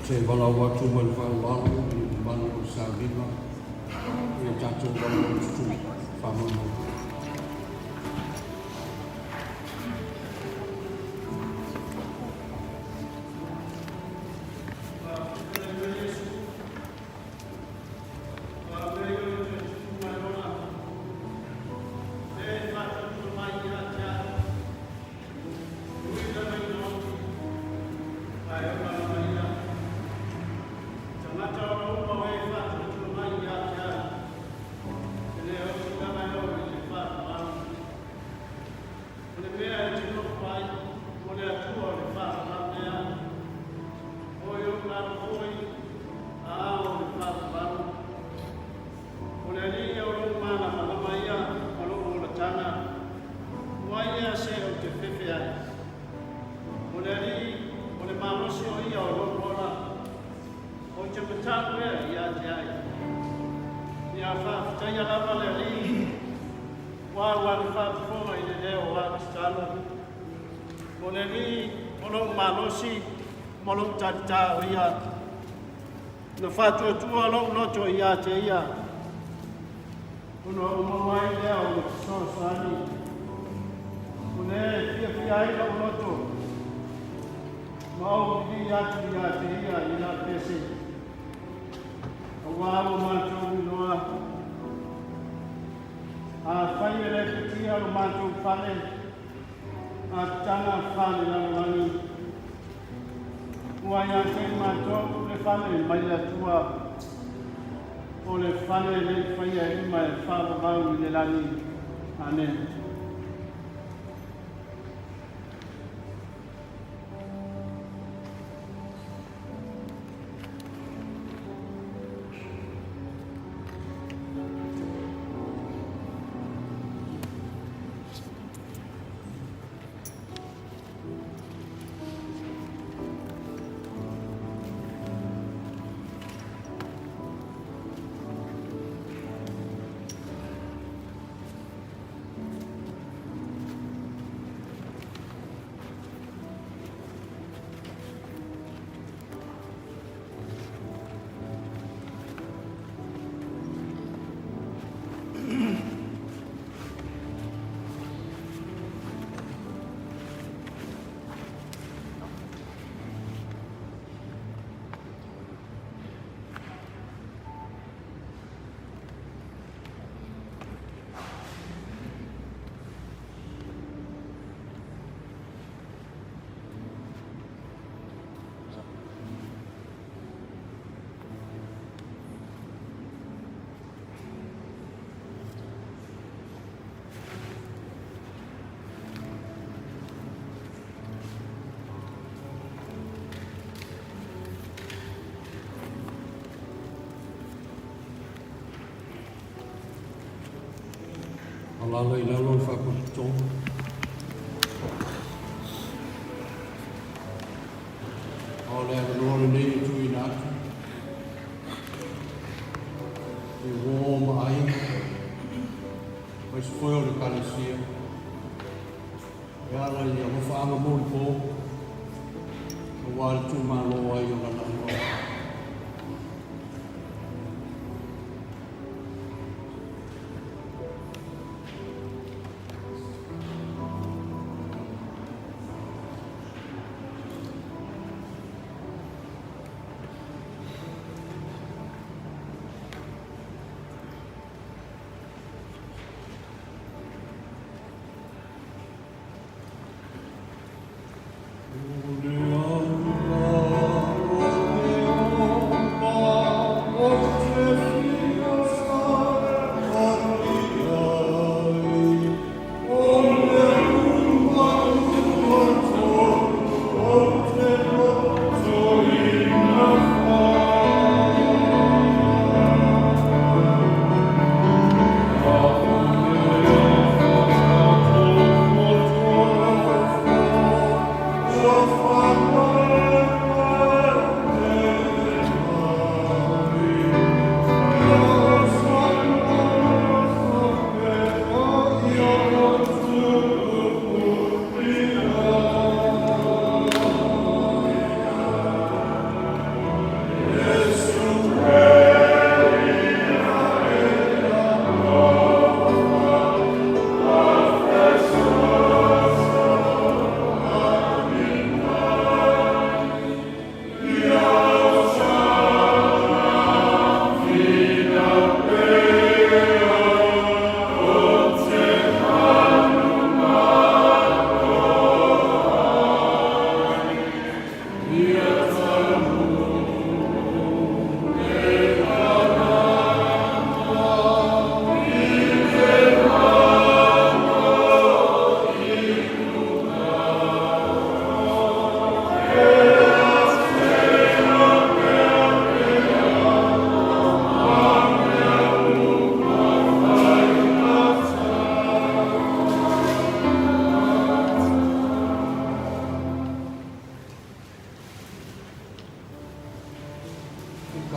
Se valaau atu ma le faaaloalo i le mamalu o le sauniga ia tatou valaau tutu faamaumau. Na faatuatua lou loto ia te ia, ona ou maua ai lea o le fesoasoani. O lea e fiafia ai lou loto, ma ou vivii atu ia te ia i lau pese. Auā ua matou iloa, afai e le kutia lo matou fale, apitaga faalelalolagi, ua ia te i matou le fale mai le Atua, o le fale le i faia e lima e faavavau i le lagi. Amen. Alala i lalo le faapotopotoga. A o le avanoa lenei e tuuina atu i uō ma aiga, aemaise foi o le Ekalesia, e ala i alofaaga molipo aua le tuumalo ai o lana auauna. O le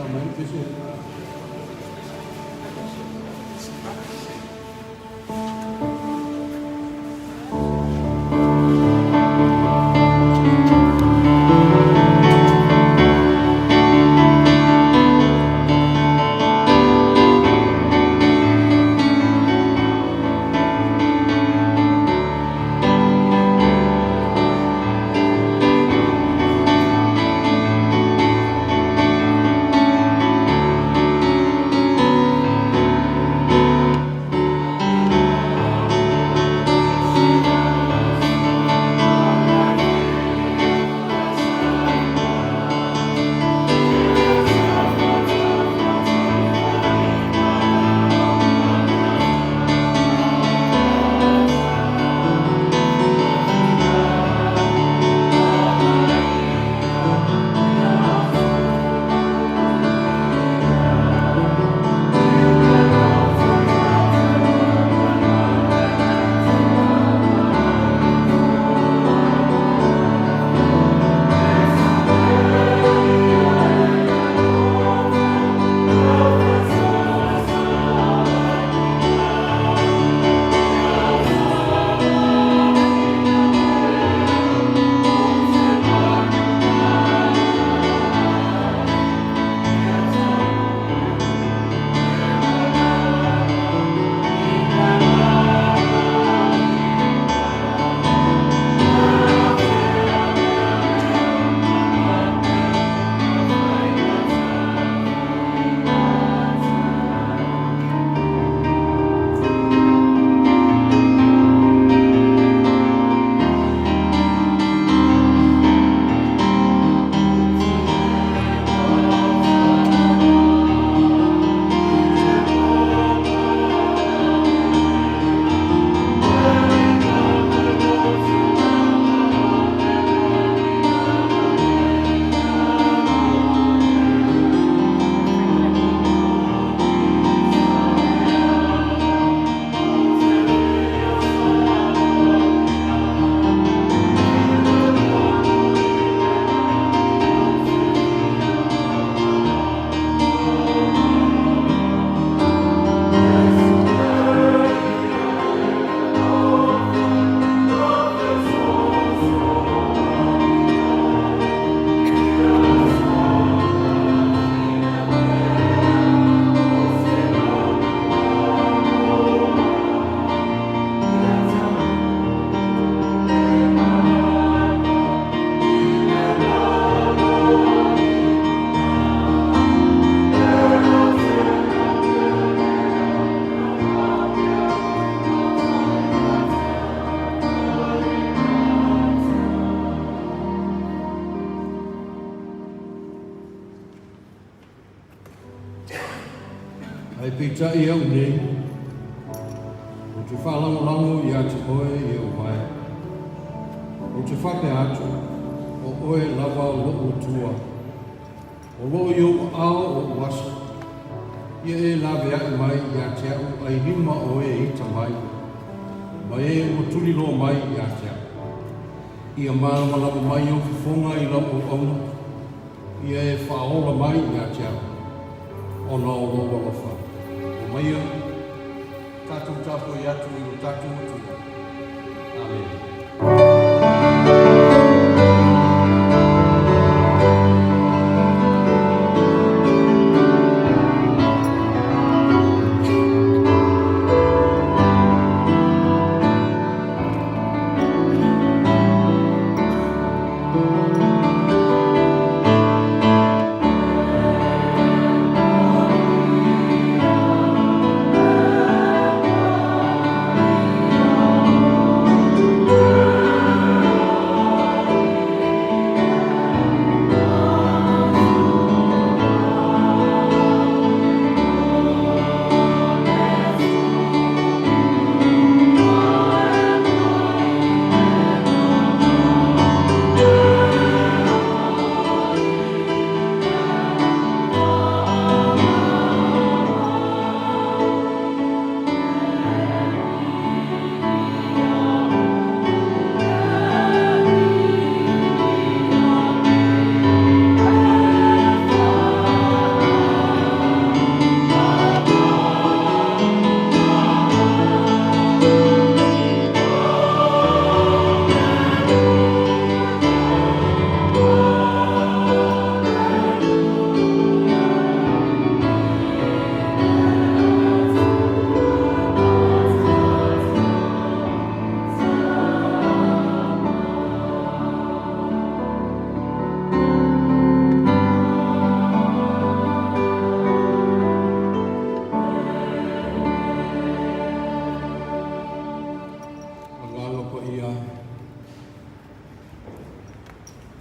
Ta mai le pese. Ae peitai au nei, ou te faalagolago ia te oe e ou vae. Ou te faapea atu, o oe lava lo'u Atua. O loo i ou aao o'u aso. Ia e laveai mai ia te a'u ailima o e ita mai, ma e ua tuliloa mai ia te a'u. Ia malamalama mai ou fofoga i lau auauna, ia e faaola mai ia te a'u, ona o lou alofa. Omaia, tatou tapuai atu i lo tatou Atua. Amene.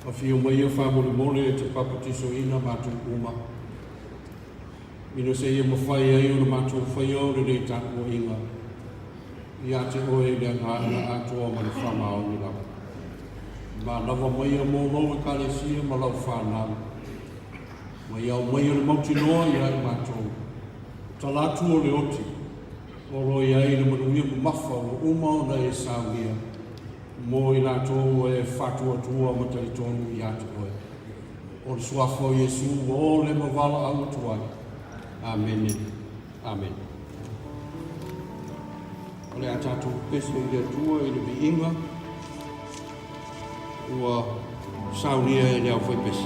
Afio maia faamolemole e te papatisoina matou uma, ina seia mafai ai ona matou faia o lenei tapuaiga ia te oe i le agaga atoa ma le faamaoni lava. Manava maia mo lou ekalesia ma lau fanau, ma ia aumaia le mautinoa ia i matou, talatu o le oti, o lo o i ai le manuia mamafa ua uma ona e saunia, mo i latou e faatuatua ma talitonu ia te oe. O le suafa o Iesu ua o le ma valaau atu ai. Amene. Amene. O le a tatou pese i le Atua i le viiga ua saunia e le aufaipese.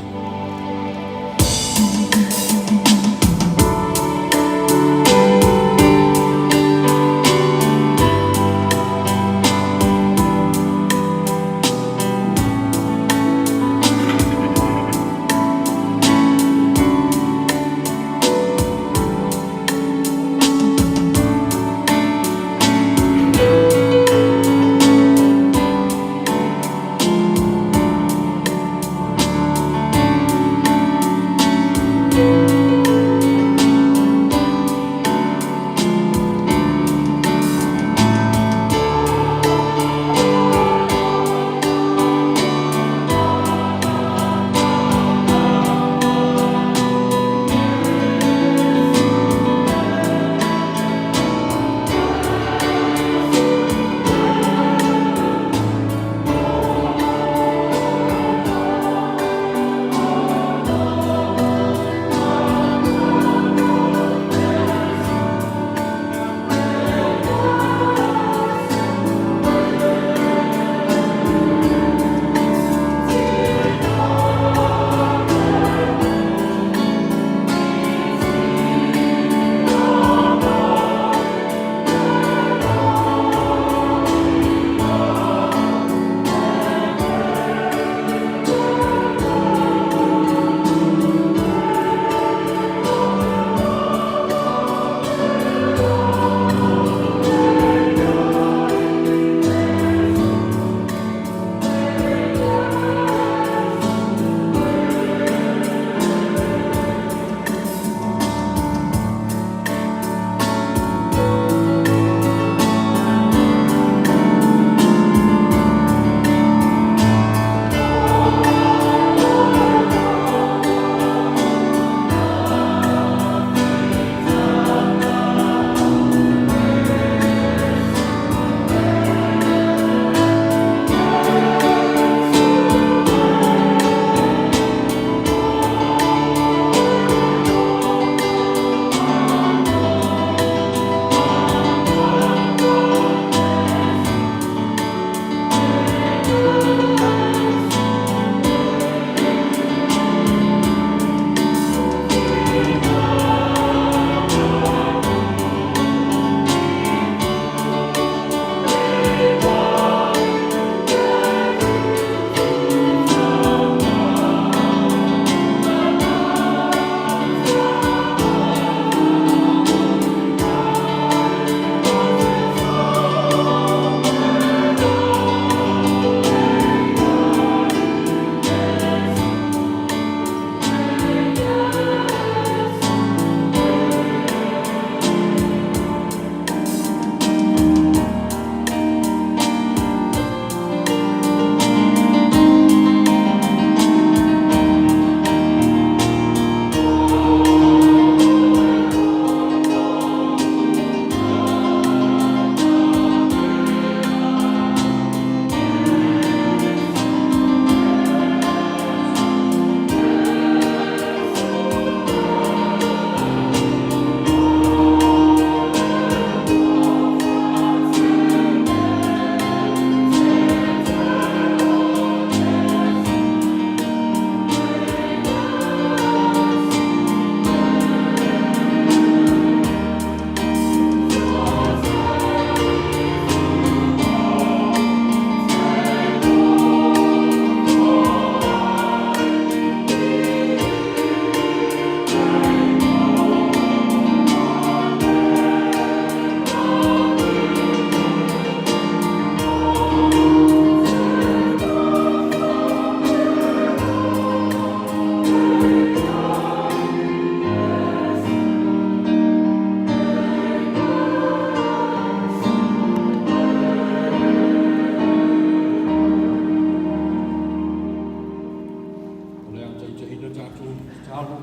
tatou tatalo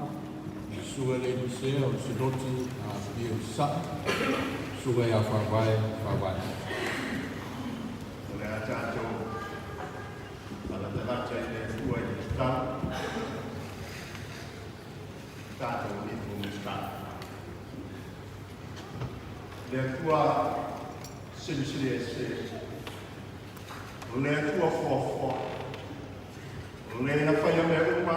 i le Susuga i le Misea o le Sinoti a Apia i Sasae, Susuga ia Faavae Faavae. O le a tatou malatalata i le Atua i le tatalo, tatou ifo ma tatalo. Le Atua silisili ese, o le Atua foafoa, o le na faia mea uma,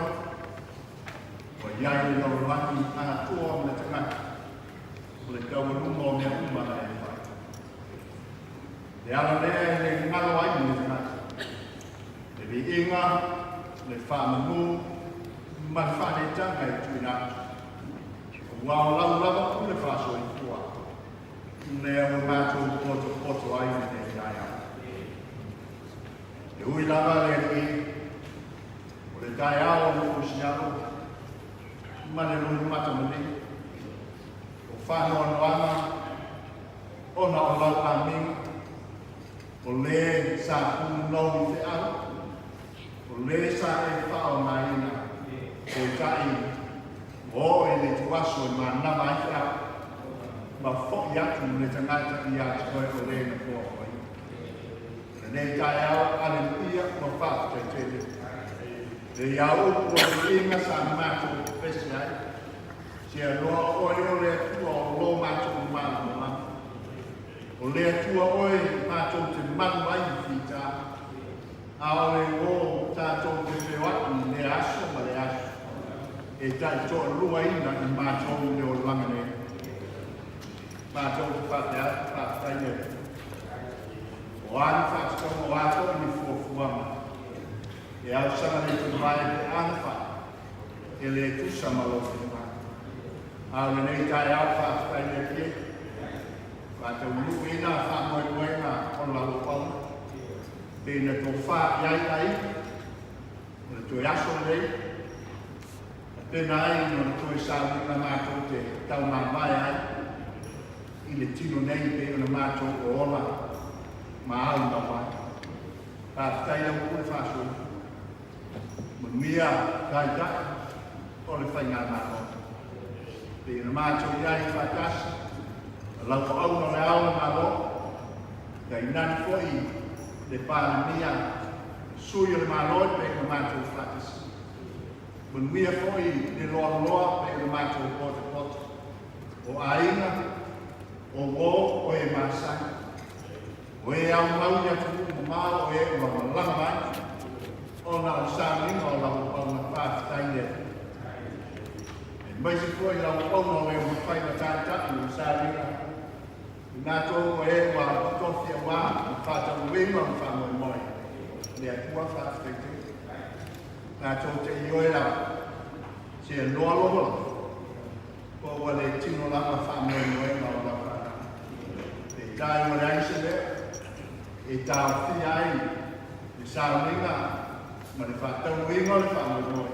ua i ai le lalolagi atoa ma le tagata, o le taualuma o mea uma na e fai. Le ala lea e le galo ai le tagata, le viiga, le faamanu, ma le faaneetaga e tuuina atu. Aua o lau lava pule faasoifua, lea ua matou potopoto ai lenei taeao. E ui lava le Alii, o le taeao o le fusialo, ma le loimata malii, o faanoanoaga ona o lau amiga, o le sa punou i feau, o le sa e faaaogaina, peitai ua oo i le ituaso e manava ai feau, ma fo'i atu le tagata ia te oe o le na foafoaina. Lenei taeao, aleluia, ua faafetai tele. Le ia upu o le viiga sa matou pepese ai, seanoa o oe o le Atua o lo matou malamalama. O le Atua oe matou te malu ai i fita, a o le uō tatou te feoai i lea aso ma le aso, e taitoaluaina i matou le olaga nei. Matou te faapea atu, faafetai le Atua. O a ni faatatauga, o a foi ni fuafuaga, e ausaga le tuvae pe a na fai, e le tusa ma lou finagalo. A o lenei taeao, faafetai le Alii, faataunuuina faamoemoega o lau auauna, pe na tofa i ai aiga, o le toe aso lenei, faapena ai ona toe sauniga matou te taumamae ai i le tino nei pei ona matou oola ma au mau ai. Faafetai lau pule faasoifua. Manuia taitai o le faigamalo. Pei ona matou i ai faatasi, lau auauna o le Ao o le Malo, tainane foi le Palemia, sui o le Malo pei ona matou faatasi. Manuia foi le loaloa pei ona matou potopoto. O aiga, o uō, o e masani, o e aumau i atunuu mamao, o e ua malaga mai, ona o le sauniga o lau auauna, faafetai le Atua. Aemaise foi lau auauna o le mafai ma taitai o le sauniga, i matou o e ua totofi aua le faataunuuina o le faamoemoe, le Atua faafetai tele. Matou te ioe lava, seanoa logo lava, po ua le tino lava faamoemoega o lau fanau. Peitai ua leai se mea e taofia ai le sauniga ma le faataunuuina o le faamoemoe,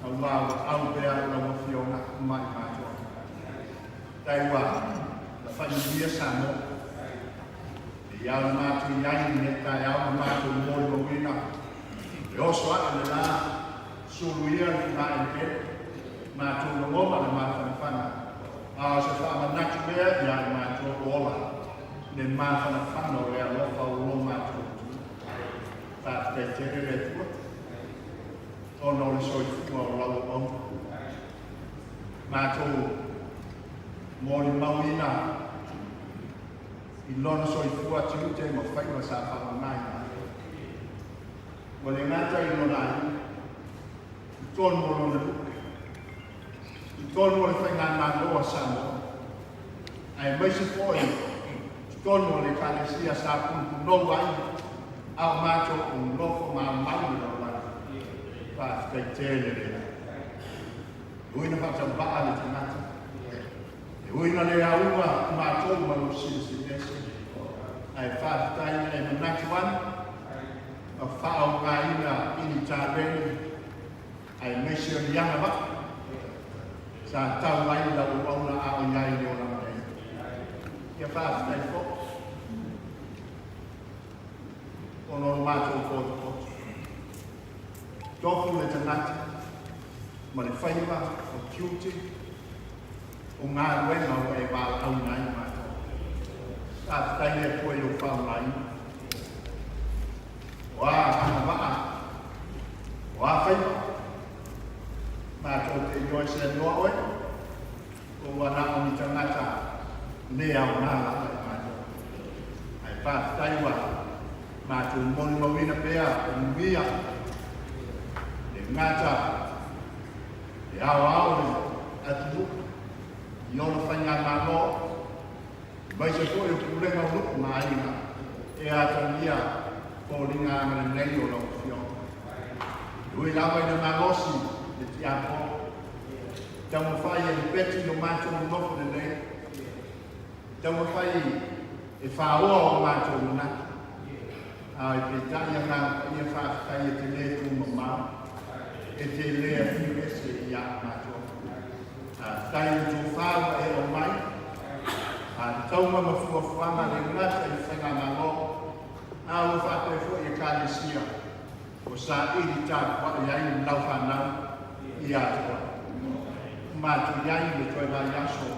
aua ua au pea lau Afioga ma i matou. Tai ua na faamanuia Samoa. E ia o le matou i ai lenei taeao ma matou molimauina le oso ae le la suluia le fogaeleele, matou lagona le mafanafana, a o se faamanatu lea ia i matou ola le mafanafana o le alofa o lo matou Atua. Faafetai tele le Atua ona o le soifua o lau auauna. Matou molimauina i lona soifua tiute ma faiva sa faaaogaina ai. Ua le gata i lona aiga, i totonu o lona nuu, i totonu o le faigamalo a Samoa, aemaise foi i totonu o le Ekalesia sa punupunou ai a o matou o nofo ma aumau i le lalolagi. Faafetai tele le Atua. E ui ina faatauvaa le tagata, e ui ina le auga matou ma lou silisili ese, ae faafetai e manatu ane ma faaaogaina i ni taleni aemaise o ni agavaa sa tau ai lau auauna a o i ai i le olaga nei. Ia faafetai foi ona o le matou potopoto. Tofu le tagata, ma le faiva, o tiute, o galuega ua e valaauina ai matou. Faafetai le Atua i lou faaaogaina. O a agavaa, o a faiva, matou te iloa e seanoa oe, o ua na o ni tagata le aoga lava i matou. Ae faafetai ua matou molimauina pea o manuia, le gata e aoao le atunuu i ona faigamalo, aemaise foi o pulega o nuu ma aiga e atagia foliga agalelei o lau Afioga. E ui lava ina malosi le tiakono, taumafai e lepeti lo matou nonofo lelei, taumafai e fāoa o matou manatu, a e peitai Agaga Paia faafetai e te le tumamao, e te le afio ese ia matou. Faafetai i le tofa ua e aumai, a tauga ma fuafuaga le gata i faigamalo, a ua faapea foi Ekalesia ua saili tapuai ai le laufanau ia te oe. Matou i ai le toe vaiaso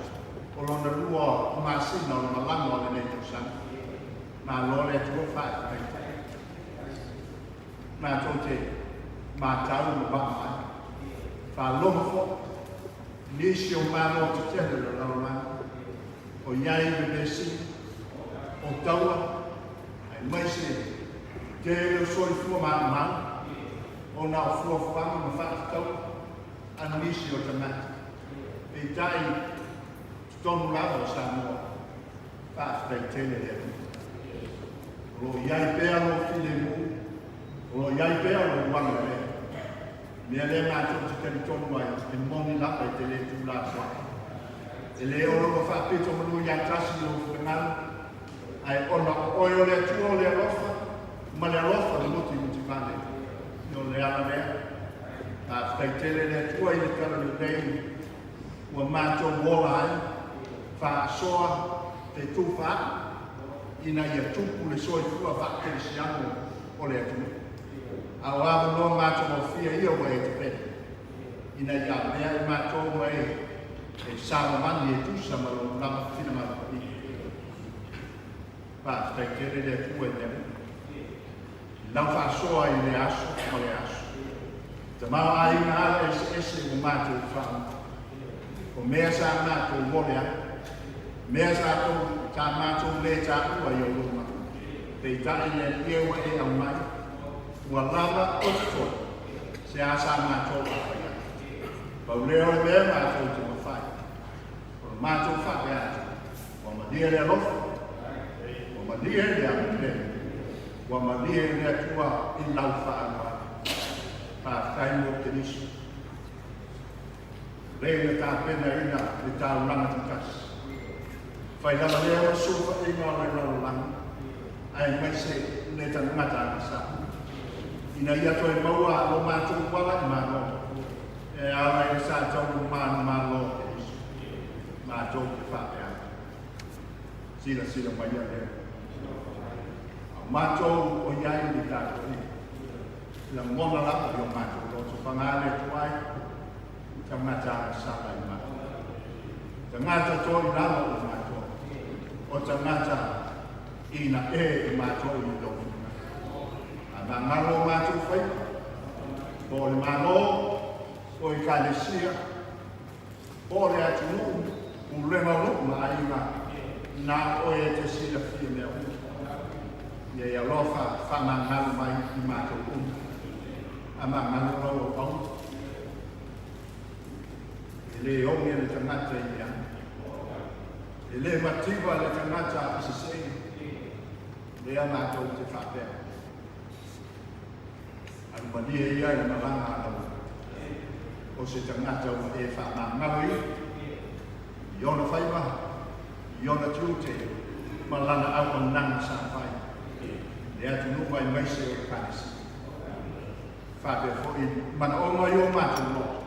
o lona lua o masina o le malaga o lenei tausaga. Malo le Atua faafetai tele. Matou te matau ma vaavaai, faalogo foi nisi o malo tetele o le lalolagi o i ai vevesi, o taua, aemaise tele o soifua maumau ona o fuafuaga ma faatatau a nisi o tagata. Peitai, totonu lava o Samoa, faafetai tele le Atua. O lo o i ai pea lou filemu, o lo o i ai pea lou agalelei. Mea lea matou te talitonu ai, e moni lava e te le tuulafoai. E le ono ua faapito manu ia tasi i lou finagalo, ae ona o oe o le Atua o le alofa, ma le alofa le mutimutivale. O le ala lea, faafetai tele le Atua i le talalelei ua matou ola ai, faasoa fetufaai ina ia tupu le soifua faakerisiano o le atunuu. A o avanoa matagofie ia ua e tapena, ina ia avea i matou ma e e savavali e tusa ma lou lava finagalo paia. Faafetai tele le Atua i le uma. I lau faasoa i le aso ma le aso. Tamaoaiga ala eseese ua matou faauma. O mea sa matou vole ai, mea sa tou sa matou le taua i ou luma. Peitai le Alii e ua e aumai, ua lava o totoe, se a sa matou afai ai. Pau lea o le mea matou te mafai, o le matou faapea atu, ua malie le alofa, ua malie le agalelei, ua malie le Atua i lau faaaloalo. Faafetai mo Keriso. Le na tapenaina le taulaga tutasi. Fai lava lea o le sulufaiga o le lalolagi, aemaise le tagata agasala. Ina ia toe maua lo matou uala i Malo, e ala i le sa taulu manumalo o Keriso. Matou te faapea atu. Silasila mai ia lea. A o matou o i ai i le tapuaiga, lagona lava i o matou loto paga le Atua ai, tagata agasala i matou. Tagata toilalo i matou. O tagata ina e i matou i lou finagalo. A magalo o matou faiva, po o le Malo, po o Ekalesia, po o le atunuu, pulega o nuu ma aiga, na o oe e te silafia mea uma. Ia e alofa faamagalo mai i matou uma. A magalo lau auauna. E le oge le tagata i le aga. E le mativa le tagata i sesē. Lea matou te faapea. Alu malie ia i le malaga a lau o se tagata ua e faamagalo ia i ona faiva, i ona tiute ma lana auaunaga sa fai i le atunuu aemaise o Ekalesia. Faapea foi manaoga i o matou loto,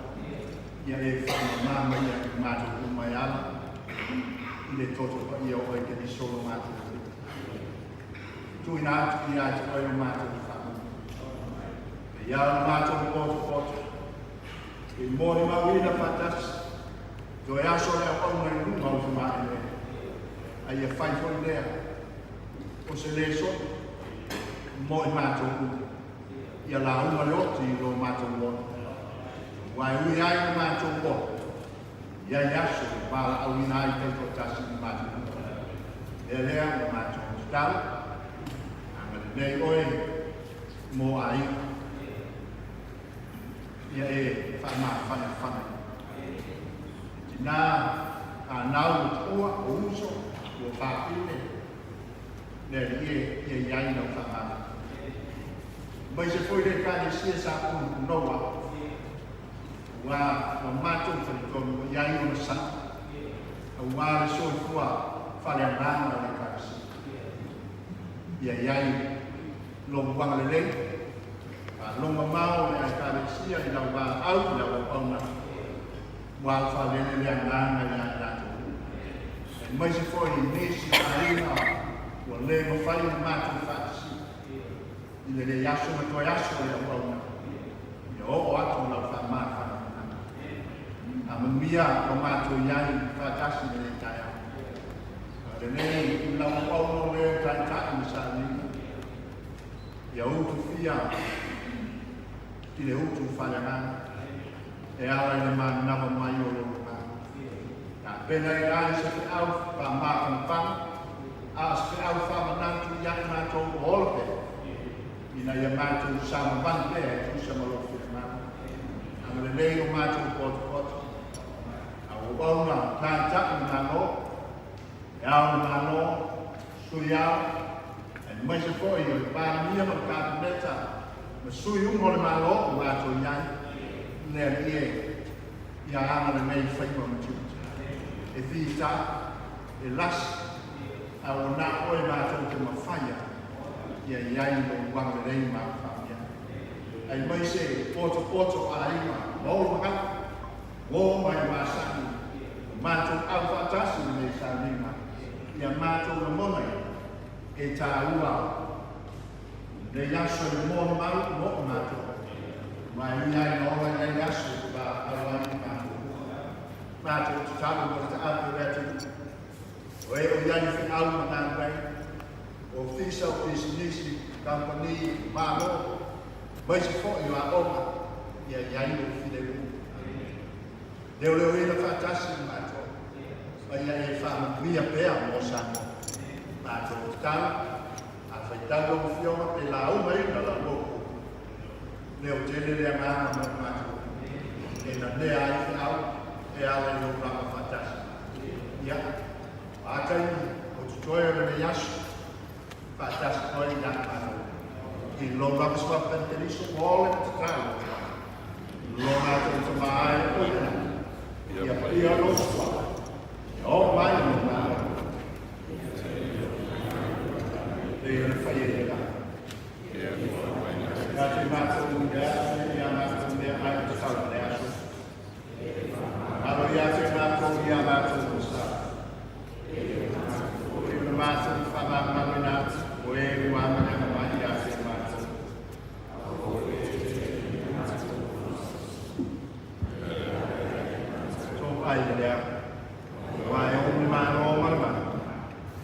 ia e faamama mai ia i matou uma e ala i le toto paia o oe Keriso lo matou Alii. Tuuina atu ia te oe lo matou faamoemoe. Pei lava lo matou potopoto, I molimauina faatasi toe aso le auauna i luga o le famaelele. A ia fai foi lea o se lesona mo i matou uma. Ia lauga le oti i lo matou ola. Aua e ui ai ina matou ola, e i ai aso e valaauina ai taitoatasi i matou uma. Lea lea ua matou tatalo, agalelei oe mo aiga. Ia e faamafanafana. E tinā, fanau ua tuua, o uso, ua fafine, le Alii e, ia i ai lau faamama. Aemaise foi le Ekalesia sa punupunoua, aua ua matou talitonu ua i ai ona sao, aua le soifua faaleagaga o le Ekalesia. Ia i ai lou agalelei, faalogomamao le Ekalesia i lau valaau i lau auauna, ua aofalele le agaga ia i latou uma. Aemaise foi i nisi aiga ua le mafai ona matou faatasi i lenei aso ma toe aso o le auauna, ia oo atu lau faamafanafanaga. A manuia lo matou i ai faatasi i lenei taeao. A lenei i lau auauna o le taitai ma sauniga, ia utufia i le utu faaleagaga e ala i le manava mai o lou agaga. Tapena i ai se feau faamafanafana, a o se feau faamanatu ia i matou o ola pea, ina ia matou savavali pea e tusa ma lou finagalo. Agalelei o matou potopoto, a ua auauna taitai le Malo, e ao le Malo, sui ao, aemaise foi o le Palemia ma le Kapeneta, ma sui uma o le Malo o matou i ai, le Alii e, ia agalelei faiva ma tiute. E fita, e lasi, a ua na oe matou te mafaia, ia i ai lou agalelei ma au faamanuiaga. Aemaise potopoto aiga ma olo magata, uō mai le masani, ua matou aufaatasi i lenei sauniga, ia matou lagona ia e tāua lenei aso i le molimau mo i matou. Aua e ui lava ina ola i ai le aso e valaau ai i matou uma. Matou tatalo mo le taape o le atunuu, o e o i ai feau ma galuega, ofisa o pisinisi, kamupani, Malo, aemaise foi o aoga, ia i ai lou filemu. Leoleoina faatasi ma matou, ma ia e faamanuia pea mo Samoa. Matou tatalo, a faitau lau Afioga pe laugaina lau moku, leo tele le agaga mo matou, e nanea ai feau e ala i lou lava faatasi. Ia, o a taimi o totoe o lenei aso, faatasi oe ia matou. I lou lava suafa i Keriso ua ole ma tatalo, lo matou Tama e o i lagi, ia paia lou suafa, ia oo mai lou Malo, pei ona faia i le lagi. Ia te matou ia ia matou meaai o tatau i le aso. Alo ia te matou ia matou masa. E pei ona matou faamagaloina atu o e ua amanaga mai ia te matou. Tou ai le lea. Aua e ou le Malo ma le mana,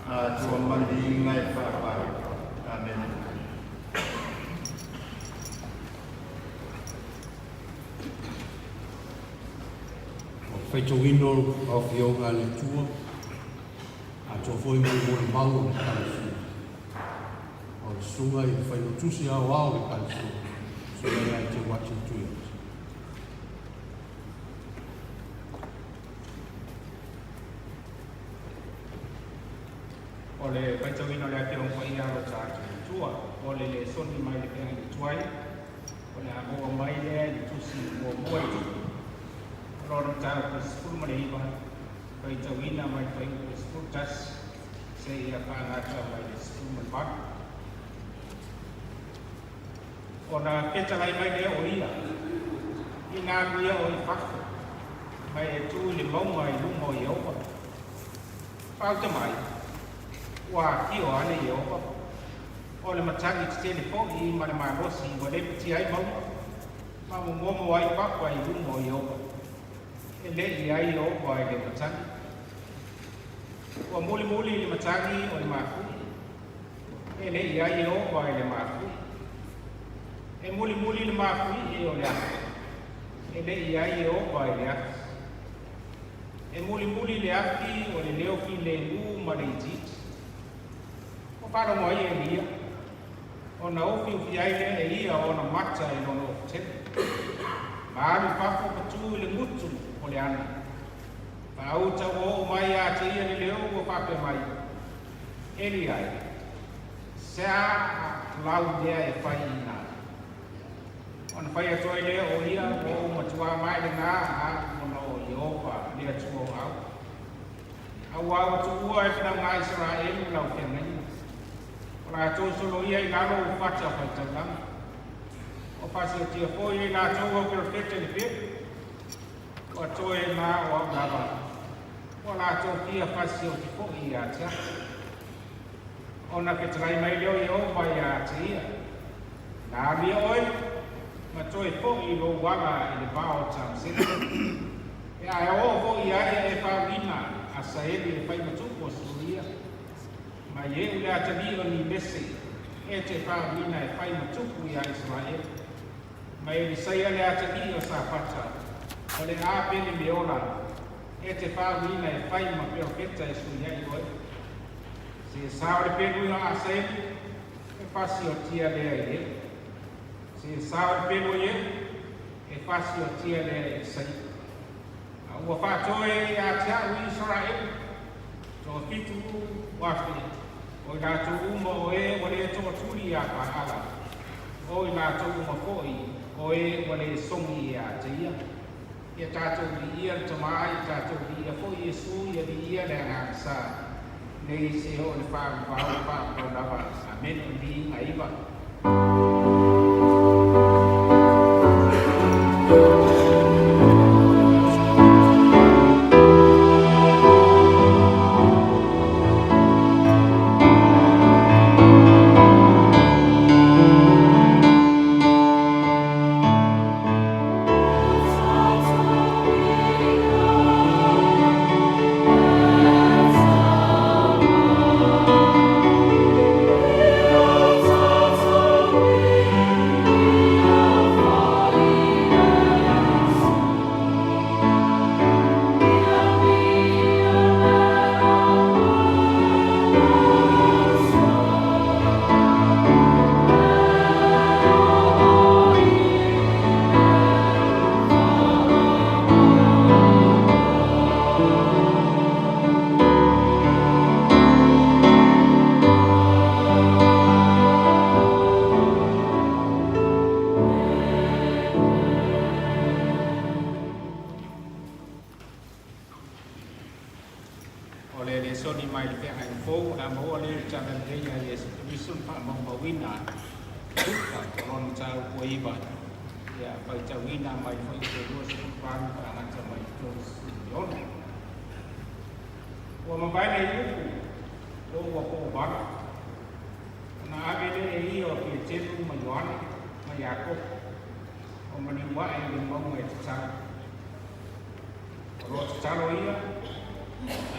Atua ma le viiga e faavavau. Amene. O le faitauina o Afioga a le Atua, atoa foi ma le molimau o le Ekalesia. O le susuga i le Failautusi Aoao o le Ekalesia, Susuga ia Eteuati Tuiata. O le faitauina o le Afioga Paia a lo tatou Atua, o le lesoni mai le feagaiga tuai, o le a maua mai lea i le tusi muamua i Tupu, o lona mataupu e 19, faitauina mai le fuaiupu e 11 seia faagata mai le 18. Ona fetalai mai lea o ia, Ina alu ia oe i fafo, ma e tu i le mauga i luma o Ieova. Faauta mai, Ua afio ane Ieova, o le matagi tetele foi ma le malosi ua lepatia ai mauga, ma Faamomomo ai papa i luma o Ieova, e le i ai Ieova i le matagi. Ua mulimuli i le matagi o le mafuie, e le i ai Ieova i le mafuie. E mulimuli i le mafuie o le afi, e le i ai Ieova i le afi. E mulimuli i le afi o le leo filemu ma le itiiti. Ua faalogo ai Elia, ona ufiufi ai lea e ia ona mata i lona ofutele. Ma alu i fafo ma tu i le gutu o le ana. Faauta ua oo mai ia te ia le leo ua faapea mai, Elia e, se a lau mea e fai i ina? Ona fai atu ai lea o ia, Ua ou matuā mae lena au ona o Ieova le Atua o au. Auā ua tuua e fanauga a Isaraelu lau feagaiga. O latou soloia i lalo o fata faitaulaga. Ua faasiotia foi e i latou au perofeta i le pelu. Ua toe na o au lava. Ua latou fia faasioti foi ia te au. Ona fetalai mai lea o Ieova ia te ia, Na alu ia oe, ma toe foi i lou ala i le va o Tamaseko. Pe a e oo foi i ai e faauiina a Saeli e fai ma tupu o Suria, ma Ieu le atalii o Nimese e te faauiina e fai ma tupu iā Isaraelu, ma Elisaia le atalii o Safata o le Abele Meola e te faauiina e fai ma perofeta e sui ai oe. Se sao le pelu ia Asaeli, e fasiotia lea e Ieu. Se sao le pelu o Ieu, e fasiotia lea e Elisaia. A ua faatoe ia te au i Isaraelu, 7000, o i latou uma o e ua le tootuli iā Paala, o i latou uma foi o e ua le sogi ia te ia. Ia tatou viia le Tama, ia tatou viia foi Iesu, ia viia le Agaga Sa, nei seia oo i le faavavau faavavau lava. Amene. O le viiga iva. O le lesoni mai le Feagaiga Fou o le a maua lea i le Tala Lelei a Iesu Keriso na faamaumauina e Luka o lona mataupu e iva, ia faitauina mai le fuaiupu e 28 faagata mai le 36. Ua mavae nei upu lou ua po'ovala, ona ave lea e ia o Petelu ma Ioane ma Iakopo o maliu ae i le mauga e tatalo. O lo o tatalo ia,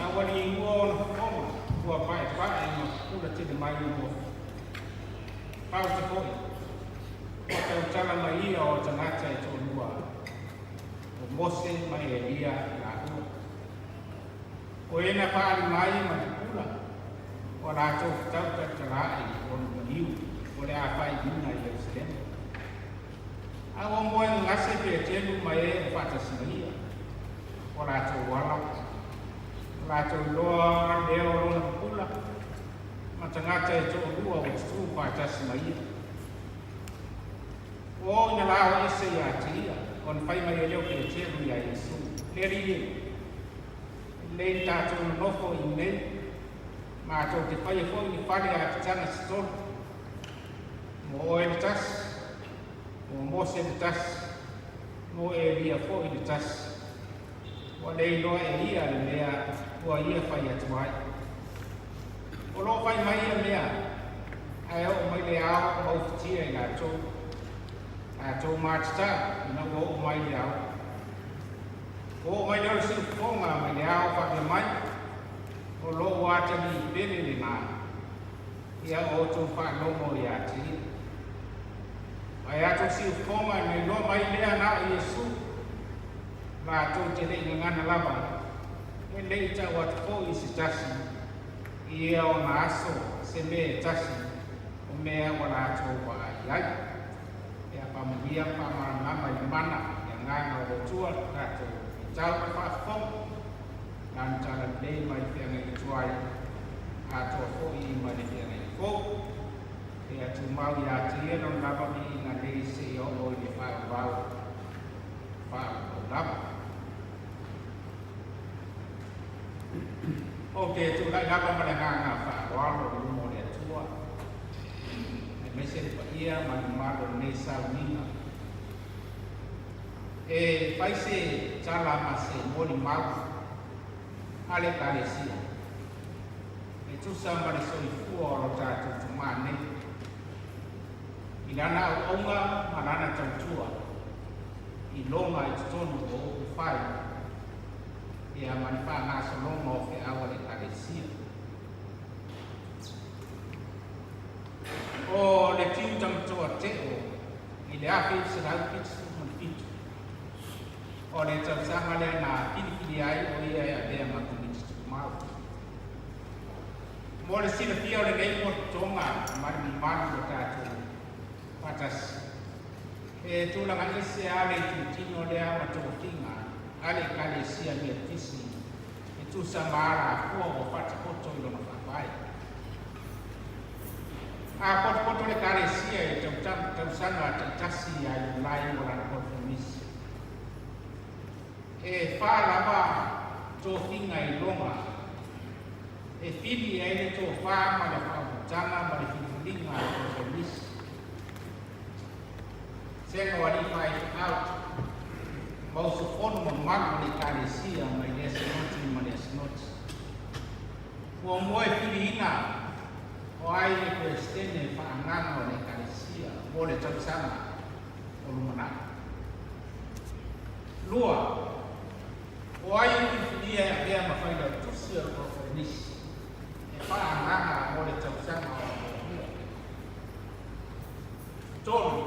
a ua liua ona fofoga, ua paepae ma pupula tele mai i nofi. Pauta foi, ua tautala mai ia o tagata e toalua, o Mose ma Elia laua. O e na faaali mai ma le pupula, ua latou fetau tautala'i i lona maliu o le a faaiuina i Ierusalema. A ua moe gagase Petelu ma e o faatasi ma ia, ua latou ala, ua latou iloa lea o lona pupula, ma tagata e toalua ua tutū faatasi ma ia. Ua oo ina lao ese ia te ia, ona fai mai ai lea o Petelu iā Iesu, Le Alii e, e lelei na tatou nonofo i inei, matou te faia foi ni fale apitaga se tolu, mo oe le tasi, mo Mose le tasi, mo Elia foi le tasi. Ua le iloa e ia le mea ua ia fai atu ai. O lo o fai mai ia mea, ae oo mai le ao ma ufitia i latou. Tatou matatau ina ua oo mai le ao. Ua oo mai lea o le siufofoga mai le ao faapea mai, O lou atalii pele lenā, ia outou faalogo iā te ia. Ae a tou siufofoga na iloa mai lea na o Iesu, latou te le i gagana lava, e le i tau atu foi i se tasi i ia ona aso se mea e tasi o mea ua latou vaai i ai. Ia faamanuia ma faamalamalama i le mana i le Agaga o le Atua le tatou faitau ma le faafofoga. Lana talalelei mai le feagaiga tuai, atoa foi ma le feagaiga fou. Ia tumau ia te ia lona lava viiga nei seia oo i le faavavau faavavau lava. Ou te tulai lava ma le agaga faaaloalo i luma o le Atua, aemaise le paia ma le mamalu o lenei sauniga. E fai se tala ma se molimau a le Ekalesia e tusa ma le soifua o lo tatou Tama nei i lana auaunga ma lana tautua i loga i totonu o upu fai ia ma le faagasologa o feau a le Ekalesia. O le Tiu Tamatoa Teo i le 1977, o le tausaga lea na filifili ai o ia e avea ma Komiti Tumau. Mo le silafia o lenei pototoga ma le mamalu o tatou faatasi, e tulaga ese lava le itutino lea ma tofiga a le Ekalesia Metotisi e tusa ma alafua ua faataoto i lona faavae. A potopoto le Ekalesia i tausaga taitasi ia Iulai mo lana konifemisi, e fa lava tofiga i loga e fili ai le tofa ma le faautautaga ma le filifiliga a le konifemisi. Sega o alii faifeau ma usufono mamalu o le Ekalesia mai lea sinoti ma lea sinoti. Muamua e filiina o ai le Peresetene faaagaga o le Ekalesia mo le tausaga o lumanai. Lua, o ai e filifilia e avea ma failautusi o le Konoferenisi e faaagaga mo le tausaga o muamua. Tolu,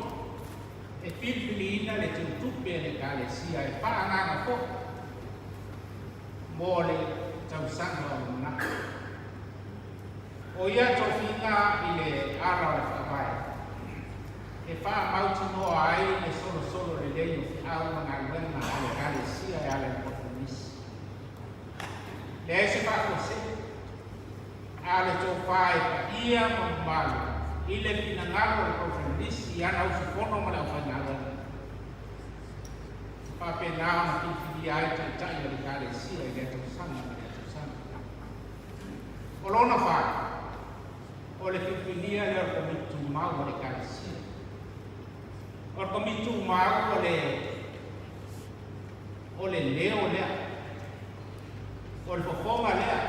e filifiliina le teutupe a le Ekalesia e faaagaga foi mo le tausaga o lumanai. O ia tofiga i le ala o le faavae e faamautinoa ai le solosolo lelei o feau ma galuega a le Ekalesia e ala i le Konoferenisi. Leai se faafuasei, a o le tofa e paia ma mamalu i le finagalo o le Konoferenisi i ana usufono ma le aufaigaluega. E faapena ona filifilia ai taitai o le Ekalesia i lea tausaga ma lea tausaga. O lona fa, o le filifilia lea o le Komiti Tumau a le Ekalesia. O le Komiti Tumau o le o le leo lea, o le fofoga lea,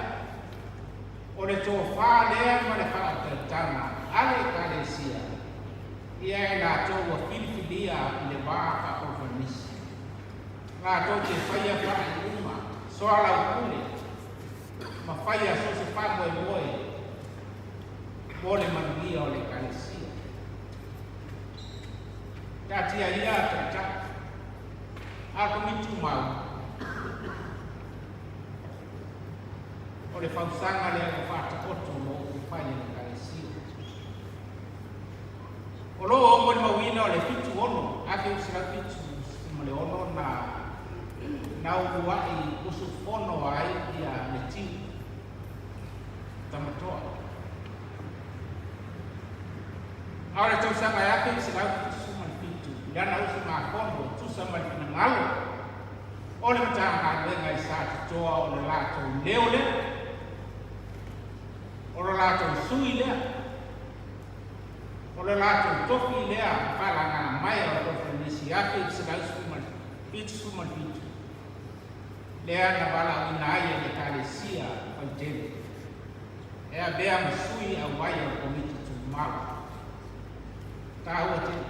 o le tofa lea ma le faautautaga a le Ekalesia ia e latou ua filifilia i le va faakonofanisi, latou te faia faaiuga soalaupule ma faia so o se faamoemoe mo le manuia o le Ekalesia. Taatia ia taitai a le Komiti Tumau, o le fausaga lea ua faataoto mo upufai a le Ekalesia. O lo o molimauina o le 76, 1976 na na uluai usufono ai ia le Tiu Tamatoa. A o le tausaga e 1977 i lana usugafono e tusa ma le finagalo o le Matagaluega i Satitoa o le latou leo lea, o lo latou sui lea, o le latou tofi lea faalagaga mai o le Koneferenisi 1977 lea na valaauina ai e le Ekalesia Faitele e avea ma sui auai o le Komiti Tumau. Taua tele.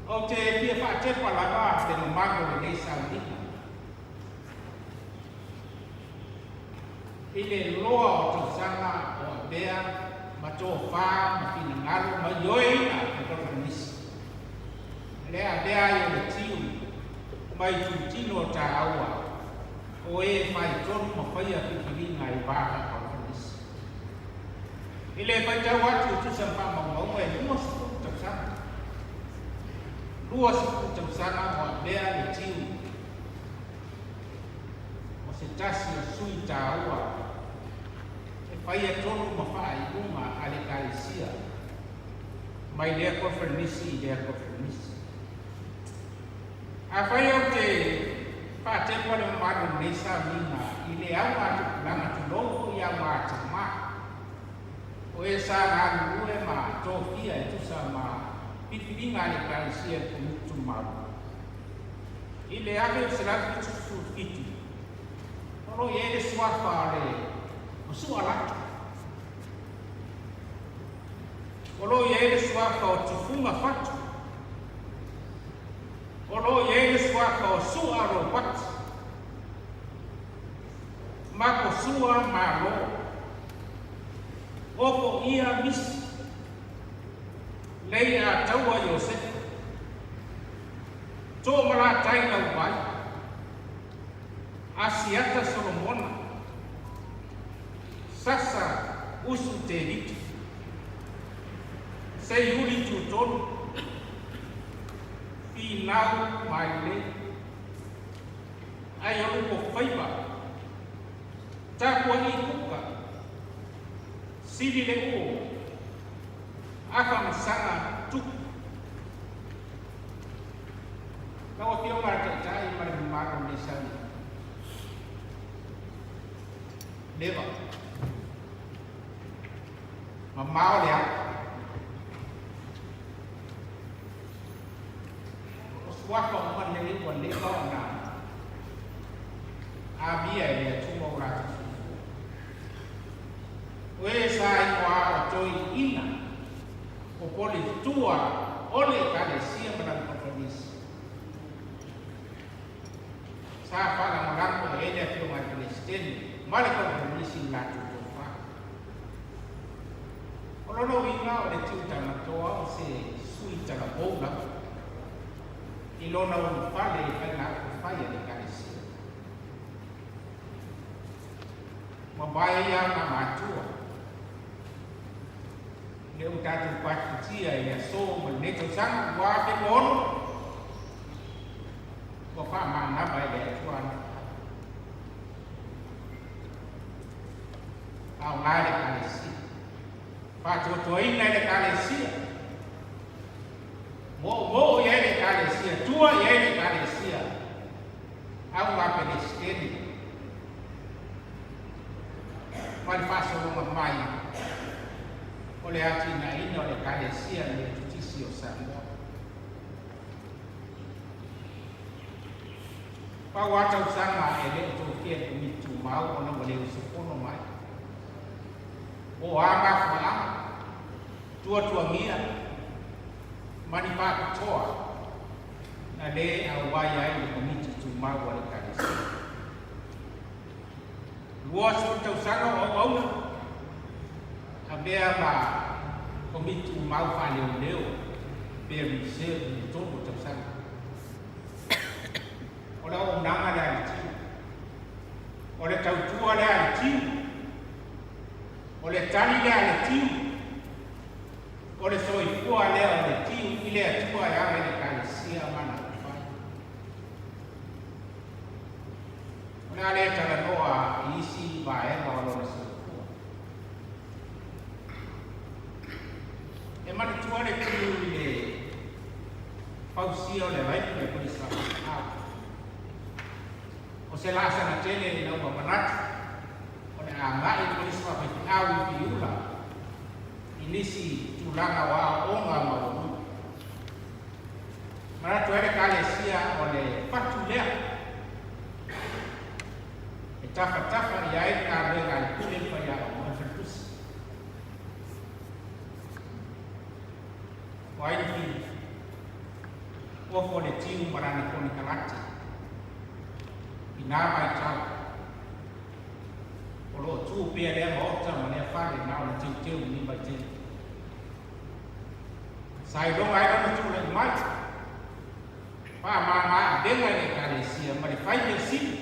Ou te fia faatepa lava le mamalu o lenei sauniga i le loa o tausaga o avea ma tofā ma finagalo ma ioeina le koneferenisi. Le avea ai o le tiu mai itutino o tāua o e fai tonu ma faia filifiliga i va faa-koneferenisi. I le faitau atu e tusa ma faamaumauga e 20 tausaga. 20 tausaga o avea le tiu o se tasi o sui tāua e faia tonu ma faaiuga a le Ekalesia mai lea koneferenisi i lea koneferenisi. Afai ou te faatepa le mamalu o lenei sauniga i le augatupulaga tulou foi augatamā o e sa galulue ma tofia e tusa ma filifiliga a le Ekalesia i le Komiti Tumau i le 1977, o lo o i ai le suafa o le o Sualatu, o lo o i ai le suafa o Tufuga Fatu, o lo o i ai le suafa o Sua Ropati, Makosua Malo, Ofoia Misi, Lei Ataua Iosefa, Toomalatai Lauvai, Asiata Solomona, Sasa Usu Tevita, Seiuli Tutonu, Finau Mailelei, Aiolupo Faiva, Tapua'i Kuka, Sili Leuo, Afamasaga Tupu. Lau Afioga i le Taitai ma le mamalu o lenei sauniga. Leva. Mamao le ao. O suafa uma nei ua leva ona amia e le Atua o latou soifua. O e sa igoa o toeaiina o politua o le Ekalesia ma lana koneferenisi. Sa faalagolago i ai le Afioga i le Peresetene ma le koneferenisi i le latou tofa. O lona uiga o le tiu tagatoa o se sui talavou lava i lona ulufale i faiga upufai a le Ekalesia. Mavae ia na matua lea ua tatou patipatia i le aso ma lenei tausaga 2026 ua faamanava e le Atua ana feau. Faaaoga e le Ekalesia, faatuatuaina e le Ekalesia, moomoo i ai le Ekalesia, tua i ai le Ekalesia, auga Peresetene ma le faasologa mai o le atinaeina o le Ekalesia Metotisi o Samoa. Pau lava tausaga e le o tofia e le Komiti Tumau ona ua le usufono mai. Po o a mafuaaga, tuatuagia ma ni faapitoa na le auai ai le Komiti Tumau a le Ekalesia. 20 tausaga o auauna, avea ma Komiti Tumau faaleoleo pe reserve i le 3 tausaga. O le auaunaga lea a le tiu. O le tautua lea a le tiu. O le tali lea a le tiu. O le soifua lea o le tiu i le Atua e ala i le Ekalesia ma ana upufai. O le a le talanoa i isi vaega o lona soifua. E manatua le tiu i le fausia o le vaili le Kolisi Faafeau. O se laasaga tele ina ua manatu o le a agai le Kolisi Faafeau i Piula i nisi tulaga o aoaoga maualuga. Manatu ai le Ekalesia o le fatu lea e tafatafa i ai le galuega a le pule le faiaoga o le faletusi. O ai le fili? Ofo le tiu ma lana konekarate i nā vaitau. O lo o tu pea lea maota ma lea fale na o le teuteu i lenei vaitaimi. Sa iloga ai lona tulai mai, faamama avega i le Ekalesia ma le fai mea sili,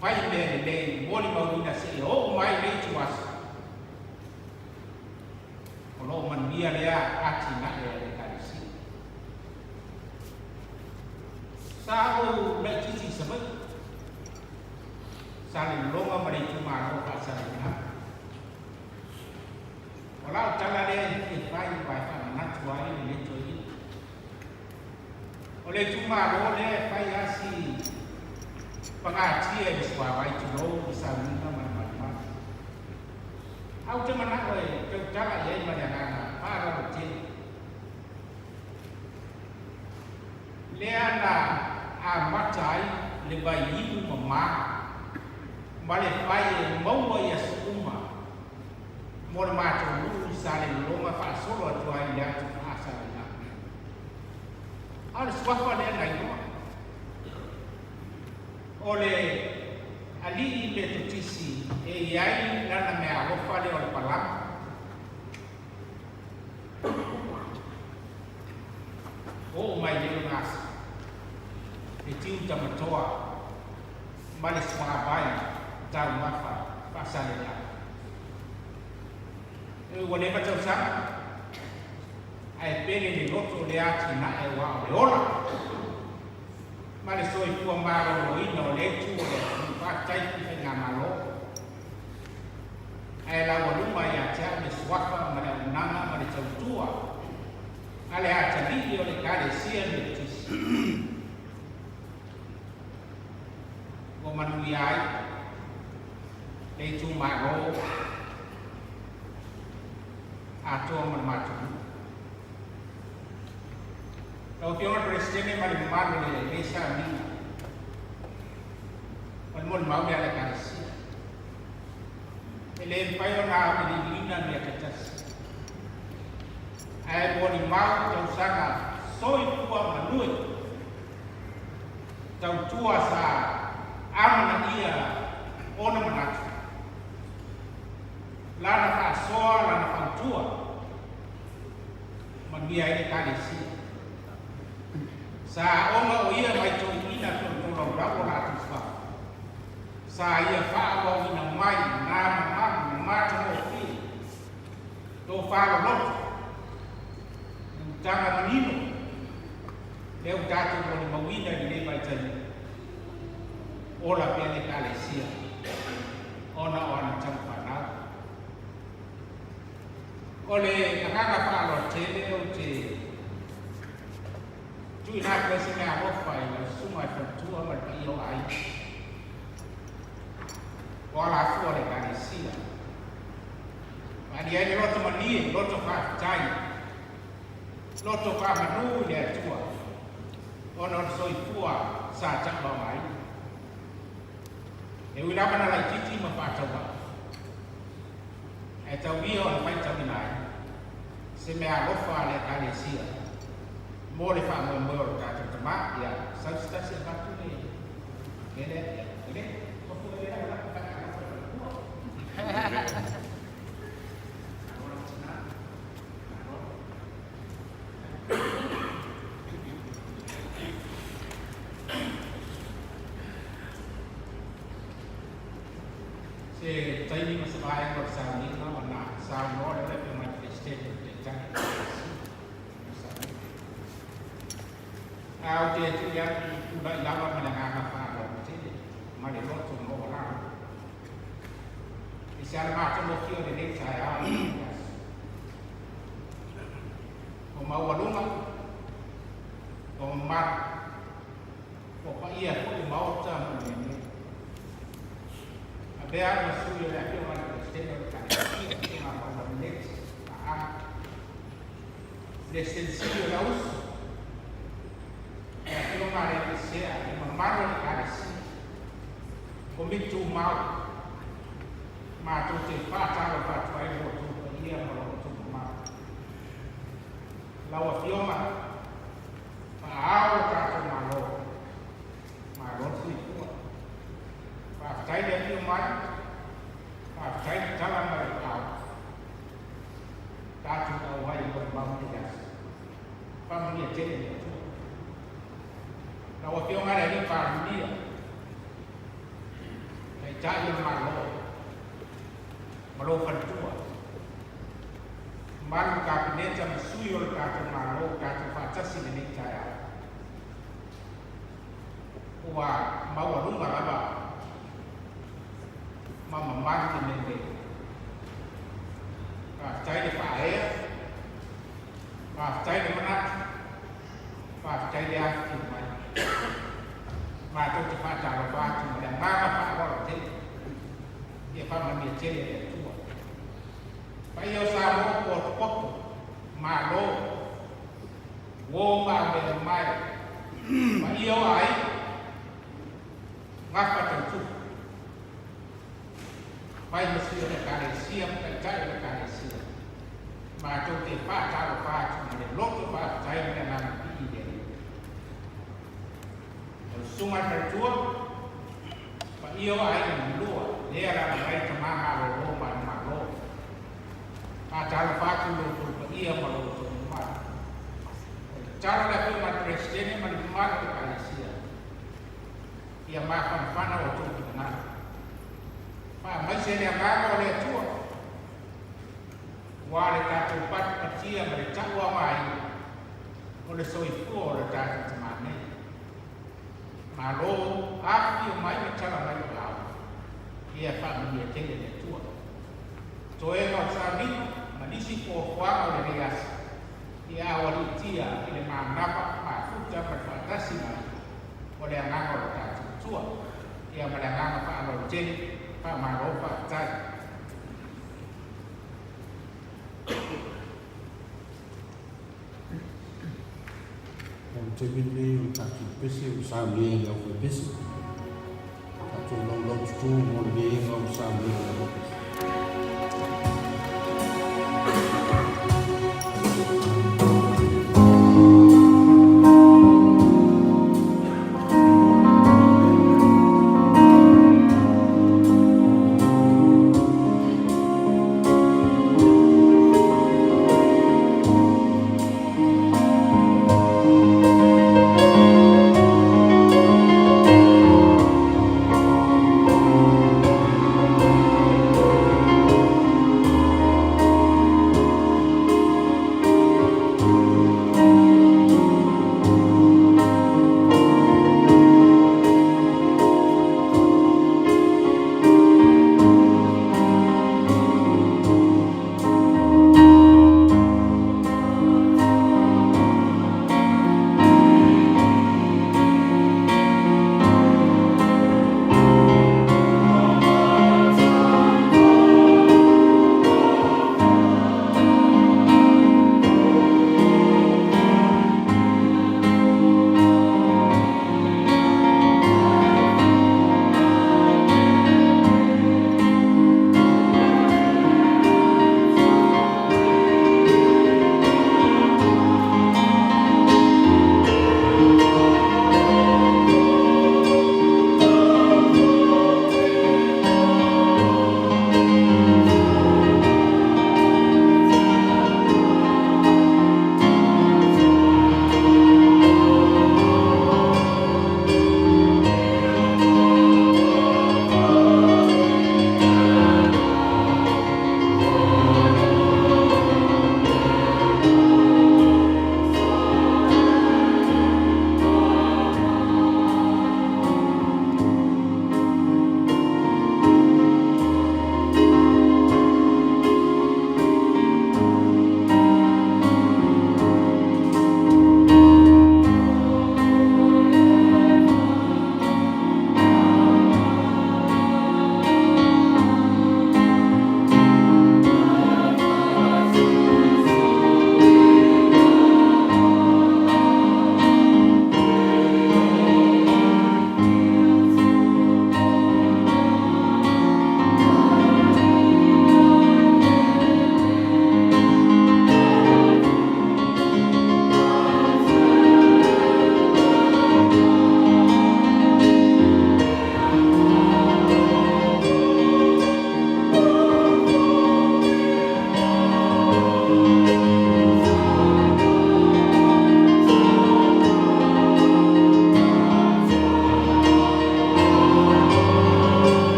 fai mea lelei molimauina seia oo mai i le ituaso. O lo o manuia lea atinae a le Ekalesia. Sa ou laitiiti i Savaii, sa lologa ma le itumalo faasaleleaga. O lau tala lea e fia fai aua e faamanatu ai lenei toeaina. O le itumalo lea e fai lava si pagatia i le suavai tulou le sauniga ma le malumalu. Ae ou te manao e tautala i ai ma le agaga faaaloalo tele. Lea na amata ai le vaiinu mama ma le fai e maua i aso uma mo le matou nuu i Salelologa faasolo atu ai i le atu faasaleleaga. A o le suafa lea na iloa o le alii Metotisi e i ai lana meaalofa lea o le palama. Oo mai nei ona aso, le tiu tamatoa ma le suavai taumafa faasaleleaga. E ua leva tausaga, ae pele le loto lea atinae aua o le ola ma le soifua maloloina o lea itu o le atunuu. Faafetai i faigamalo, ae laualuga ia te au le suafa ma le auaunaga ma le tautua a le atalii o le Ekalesia Metotisi. Ua manuia ai le itumalo atoa ma le matou nuu. Lau Afioga i le Peresetene ma le mamalu o lenei sauniga, o le molimau lea a le Ekalesia. E le mafai ona auiliiliina mea taitasi, ae molimau tausaga soifua manue tautua sa amanaia ona manatu, lana faasoa, lana fautua, manuia ai le Ekalesia. Sa aoga o ia mai toeaiina tolotolaulau o latou suafa. Sa ia faaauauina mai nā mamalu ma matagofie, tofa loloto, le utaga manino lea ua tatou molimauina i lenei vaitaimi, ola pea le Ekalesia ona o ana tama fanau. O le agaga faaaloalo tele ou te tuuina atu ai se meaalofa i lau susuga i le faletua ma le paia o aiga o alafua o le Ekalesia. Faaalia ai le loto malie, loto faafetai, loto faamanu i le Atua ona o le soifua sa tauaogaina. E ui lava na laitiiti ma faatauvaa, ae tau ia ona faitauina ai se meaalofa a le Ekalesia mo le faamoemoe o le tatou Tama. Ia, sau se tasi avatu le mea lea, ia, le, ua fua le lau lau faiaalofa i faletua. Malo lau tina. Malo. Se taimi ma se vaega o le sauniga ona saunoa lea o le Afioga i le Peresetene o le Taitai o le Ekalesia. Ae ou te tuli atu tulai lava ma le agaga faaaloalo tele ma le loto maualalo i se alamatagofie o lenei taeao ma lenei aso. O maualuga, o mamalu, o paia foi o Maota ma le mea nei. Avea au ma sui o le Afioga i le Peresetene o le Ekalesia, Afioga a Paula Meneti, Paaga, Peresetene Sili o Lauuso, le Afioga a le Alesea, le mamalu o le Ekalesia, Komiti Tumau, matou te faatalofa atu ai i lo outou paia ma lo outou mamalu. Lau Afioga, Ao lo tatou Malo, malo le soifua. Faafetai le afio mai, faafetai le tala mai o ao. Tatou auai e molimau lenei aso. Faamanuia tele le Atua. Lau Afioga i le Alii Palemia, Taitai o le Malo, ma lou faletua, mamalu le Kapeneta ma sui o le tatou Malo ua tatou faatasi i lenei taeao. Ua maualuga lava ma mamalu le mea nei. Faafetai le faaea, faafetai le manatu, faafetai le afifio mai. Matou te faatalofa atu ma le agaga faaaloalo tele. Ia faamanuia tele e le Atua. Paia o Samoa ua potopoto, malo, uo ma aumeamamae, paia o aiga, gafa tautupu, fai ma sui o le Ekalesia ma taitai o le Ekalesia. Matou te faatalofa atu ma le loto faafetai ma le agaga pii i le Alii. O le susuga i le faletua, paia o aiga na lua, lea e alaala mai tama malolo ma le Malo. Faatalofa atu i lo outou paia ma lo outou mamalu. O le tatalo a le Afioga i le Peresetene ma le mamalu o le Ekalesia, ia mafanafana o outou finagalo. Faamaise le agaga o le Atua, aua le tatou patipatia ma le tauaogaina o le soifua o le tatou tama nei. Malo afifio mai ma tala mai o ao, ia faamanuia tele le Atua. Toega o le sauniga ma nisi fuafuaga o lenei aso, ia aualiitia i le manava mafuta ma le faatasi mai o le agaga o le tatou Atua. Ia ma le agaga faaaloalo tele, faamalo faafetai. O le taimi lenei o le tatou pese ua saunia e le aufaipese. Tatou laulaututu mo le viiga ua saunia e le aufaipese.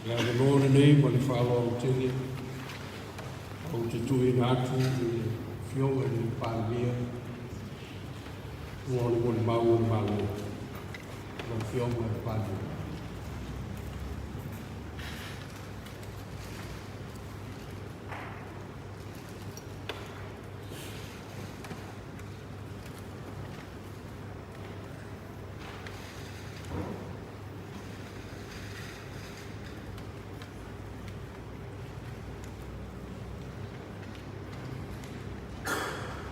Le avanoa lenei ma le faaaloalo tele ou te tuuina atu i le Afioga i le Palemia mo le molimau o le Malo. Lau Afioga i le Palemia.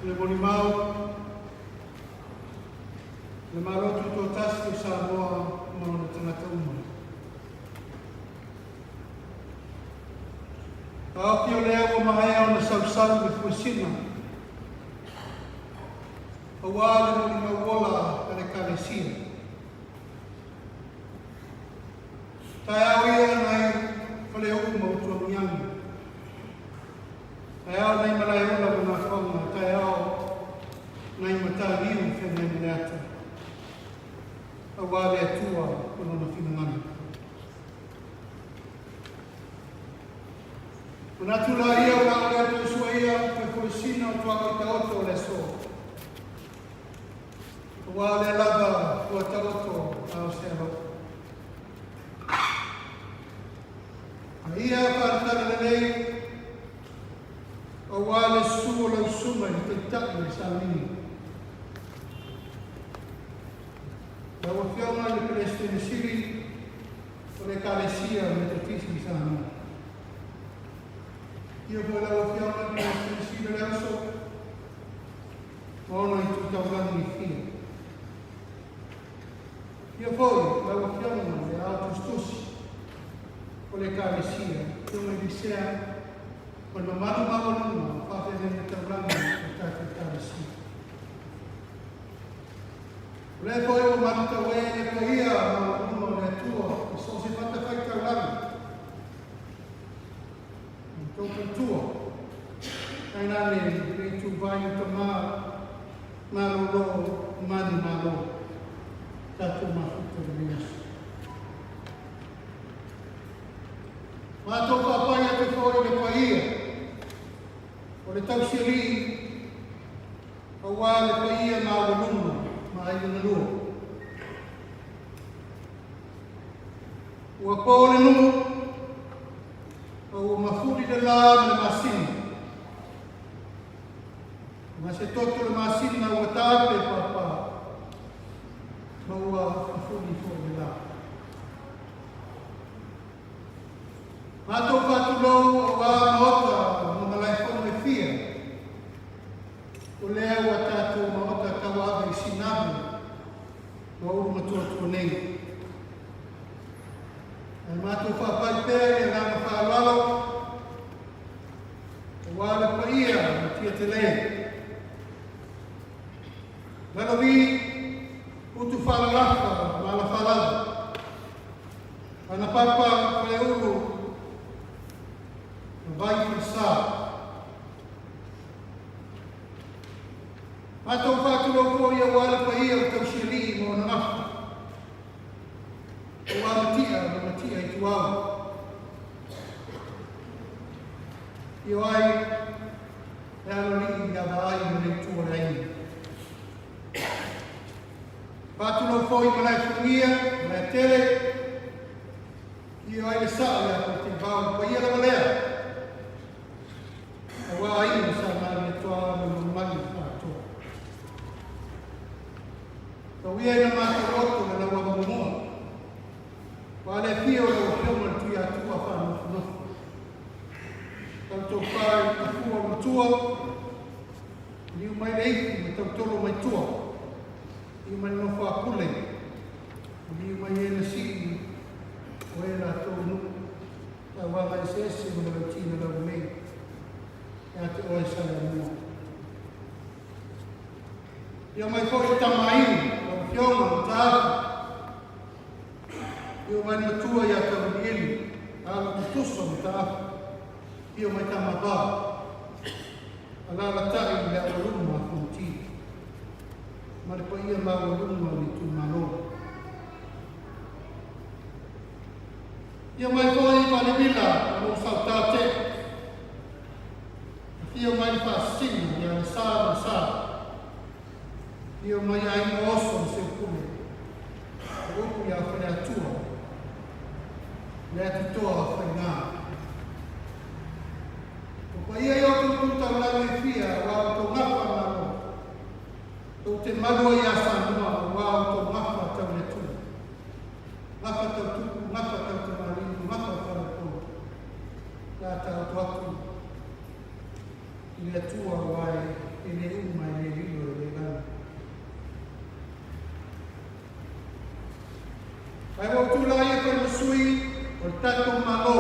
Le molimau, le Malo Tutoatasi o Samoa ma ona tagata uma. Taofi o lea ua maea ona sausau le fuesina, auā le molimau ola a le Ekalesia. Taeao ia nai Faleu ma Utuagiagi. Taeao nai Malaeola ma Nafoga. Taeao nai Mataniu feagai ma le ata. Auā le Atua ma Lona finagalo. Manatu la ia o la o le toe suaia toe fuesina o tuaoi taoto o le aso. Auā o lea lava ua taoto a o se alofa. A ia faaletala lelei, auā le susu o lau susuga i le Taitai o le Sauniga. Lau Afioga i le Peresetene Sili o le Ekalesia Metotisi i Samoa. Ia foi lau Afioga i le Peresetene Sili o le Aso, ma ona itu taulagi e fia. Ia foi lau Afioga le Ao Tusitusi o le Ekalesia, Afioga i Lisea, ma le mamalu maualuga o faafeagaiga taulagi o le tatou Ekalesia. O lea foi ua malutauē le paia maualuga o le Atua i so o se fatafaitaulaga. Ma tou faletua, tainane le ituvai o tama malolo manumalo, tatou mafuta i lenei aso. Matou faapai atu foi i le paia o le tausialii auā le paia maualuga ma aiga galua. Ua po le nuu, a ua mafuli le lā ma le masina. Ma se toto le masina ua taape papa, ma ua mafuli foi le lā. Matou faatulou auā maota ma malaefono e fia, o lea ua tatou maota tauave i Sinave ma Ulumatuatua nei. Ae matou faapai pea i le agaga faaaloalo aua le paia ma Tiatelē. Lalovi utu faalalafa ma alafalava. Anapapa Faleulu ma Vai Falesa. Matou faatulou foi aua le paia o le tausialii ma ona gafa. Aua Matia ma Matia i Tuau. Io ai le aloalii ia vaai ma le itu o le aiga. Faatulou foi Malaefugia, Malaetele, io ai le saa ia Koteivao, le paia lava lea. Aua aiga sa Malietoa ma Manumanu Faatoa. Tau ia ina matou oto le lauava muamua. Ua le afio lau Afioga i le Tuiatua faanofonofo. Tau tofā i le tafua o matua, liu mai le ifu ma tautolo mai tua, liu mai le nofo a pule, liu mai e na sii o e latou nuu. Tauaga eseese ma le lautina lau nei, ia te oe Saleaumua. Ia mai foi le tamaaiga, lau Afioga Mataafa. Ia mai le matua ia Tauiliili, alo tutusa Mataafa. Ia mai Tamavao, alaalatai i le aualuma a Fonoti ma le paia maualuga o le itumalo. Afio mai foi Valevila ma lou sautate. Afio mai le Faasisina ia Lesa ma Lesa. Afio mai Aiga Oso ma Seupule. O upu ia Faleatua, le Atitoa o Faiga. O paia i o outou tu taulagi e fia, aua outou gafa Malo. Tou te malu ai ia Samoa, aua outou gafa tau le Atua. Gafa tau tupu, gafa tau tamalii, gafa faleupolu. La taoto atu i le Atua aua e le uma e le lilo e le lanu. Ae ua ou tulai e fai ma sui o le tatou Malo.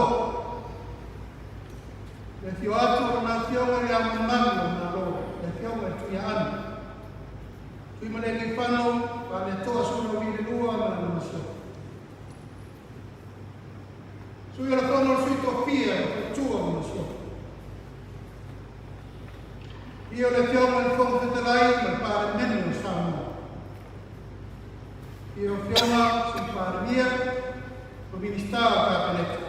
Le afio atu o lana Afioga i Le Ao Mamalu o le Malo, le Afioga i le Tuiaana. Tuimalealiifano Vaaletoa Sualauvi le II ma lana masiofo. Sui o le Fono o le Sui Tofia ma Faletua ma Masiofo. Afio le Afioga i le Fofoga Fetalai ma le Palemene o Samoa. Afio Afioga Sui Palemia ma Minisita o le Kapeneta.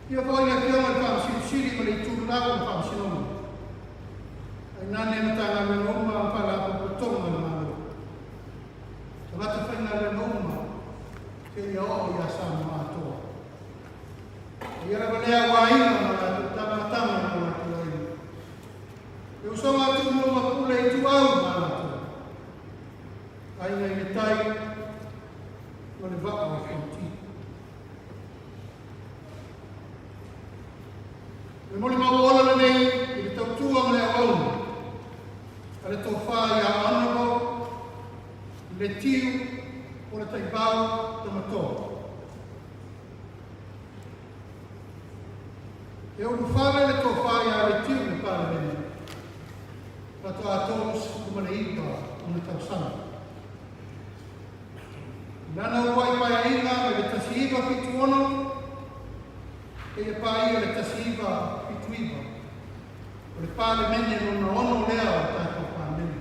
Afio foi le Afioga i le Faamasino Sili ma le Itulau o le Faamasinoga. Tainane Matagaluega uma ma Faalapotopotoga a le Malo. Tagata faigaluega uma seia oo ia Samoa atoa. Ia lava lea ua aiga ma latou tamatama ma latou aiga. Le usoga a Tumua ma Pule Ituau ma latou. Aiga i le tai ma le vaa o Fonoti. Le molimau ola lenei i le tautua ma le auauna a le tofa ia Honourable Letiu Polataivao Tamatoa. E ulufale le tofa ia Letiu i le Palemene, faatoa 39 ona tausaga. I lana uluai paeaiga mai le 1976 seia paia le 1979, o le Palemene lona ono lea o le tatou Palemene.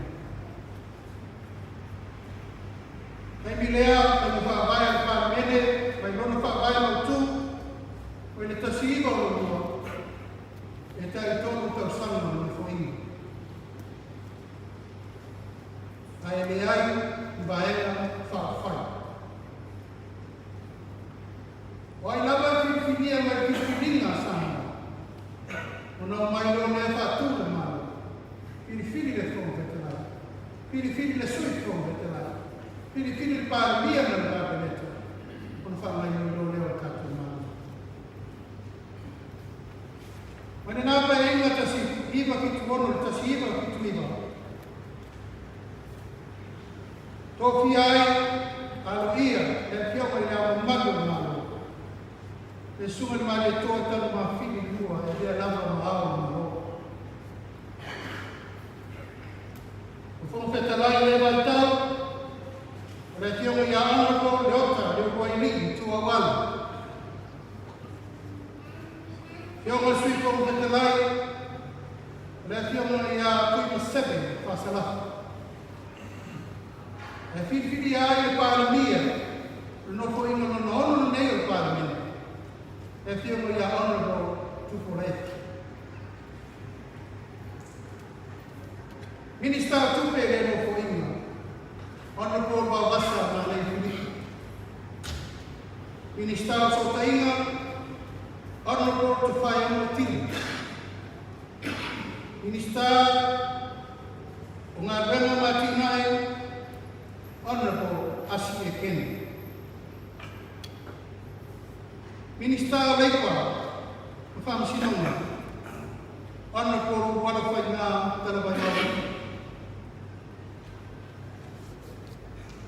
Taimi lea, faiga faavae a le Palemene mai lona faavae mautu mai le 1922, e tai tolu tausaga o Nofoaiga. Ae leai ni vaega faaupufai. O ai lava e filifilia mai le filifiliga a Samoa, ona omai loa lea faatu le Malo, filifili le Fofoga Fetalai, filifili le Sui Fofoga Fetalai, filifili le Palemia ma le Kapeneta, ona faagaoioi loa lea o le tatou Malo. Mai lena paeaiga 1976 i le 1979, Tofia ai aloaia le Afioga i Le Ao Mamalu o le Malo, le Susuga i le Malietoa Tanumafili ii e avea lava ma Ao o le Malo. O Fofoga Fetalai i lea vaitau, o le Afioga ia Honourable Leota Leuluailii Tuauala, Afioga i le Sui Fofoga Fetalai, o le Afioga ia Tuimaseve Fasalafa. E filifilia ai le Palemia, o le Nofoaiga lona ono lenei o le Palemene, le Afioga ia Honourable Tupuola Efi. Minista o Tupe i lea Nofoaiga, Honourable Vaovasa Malei Filipi. Minista o Fesootaiga, Honourable Tofaeono Tili. Minista o Galuega ma Atinae, Honourable Asi Ekena. Minista o Leipa ma Faamasinoga, Honourable Uala Faiga Talavaivai.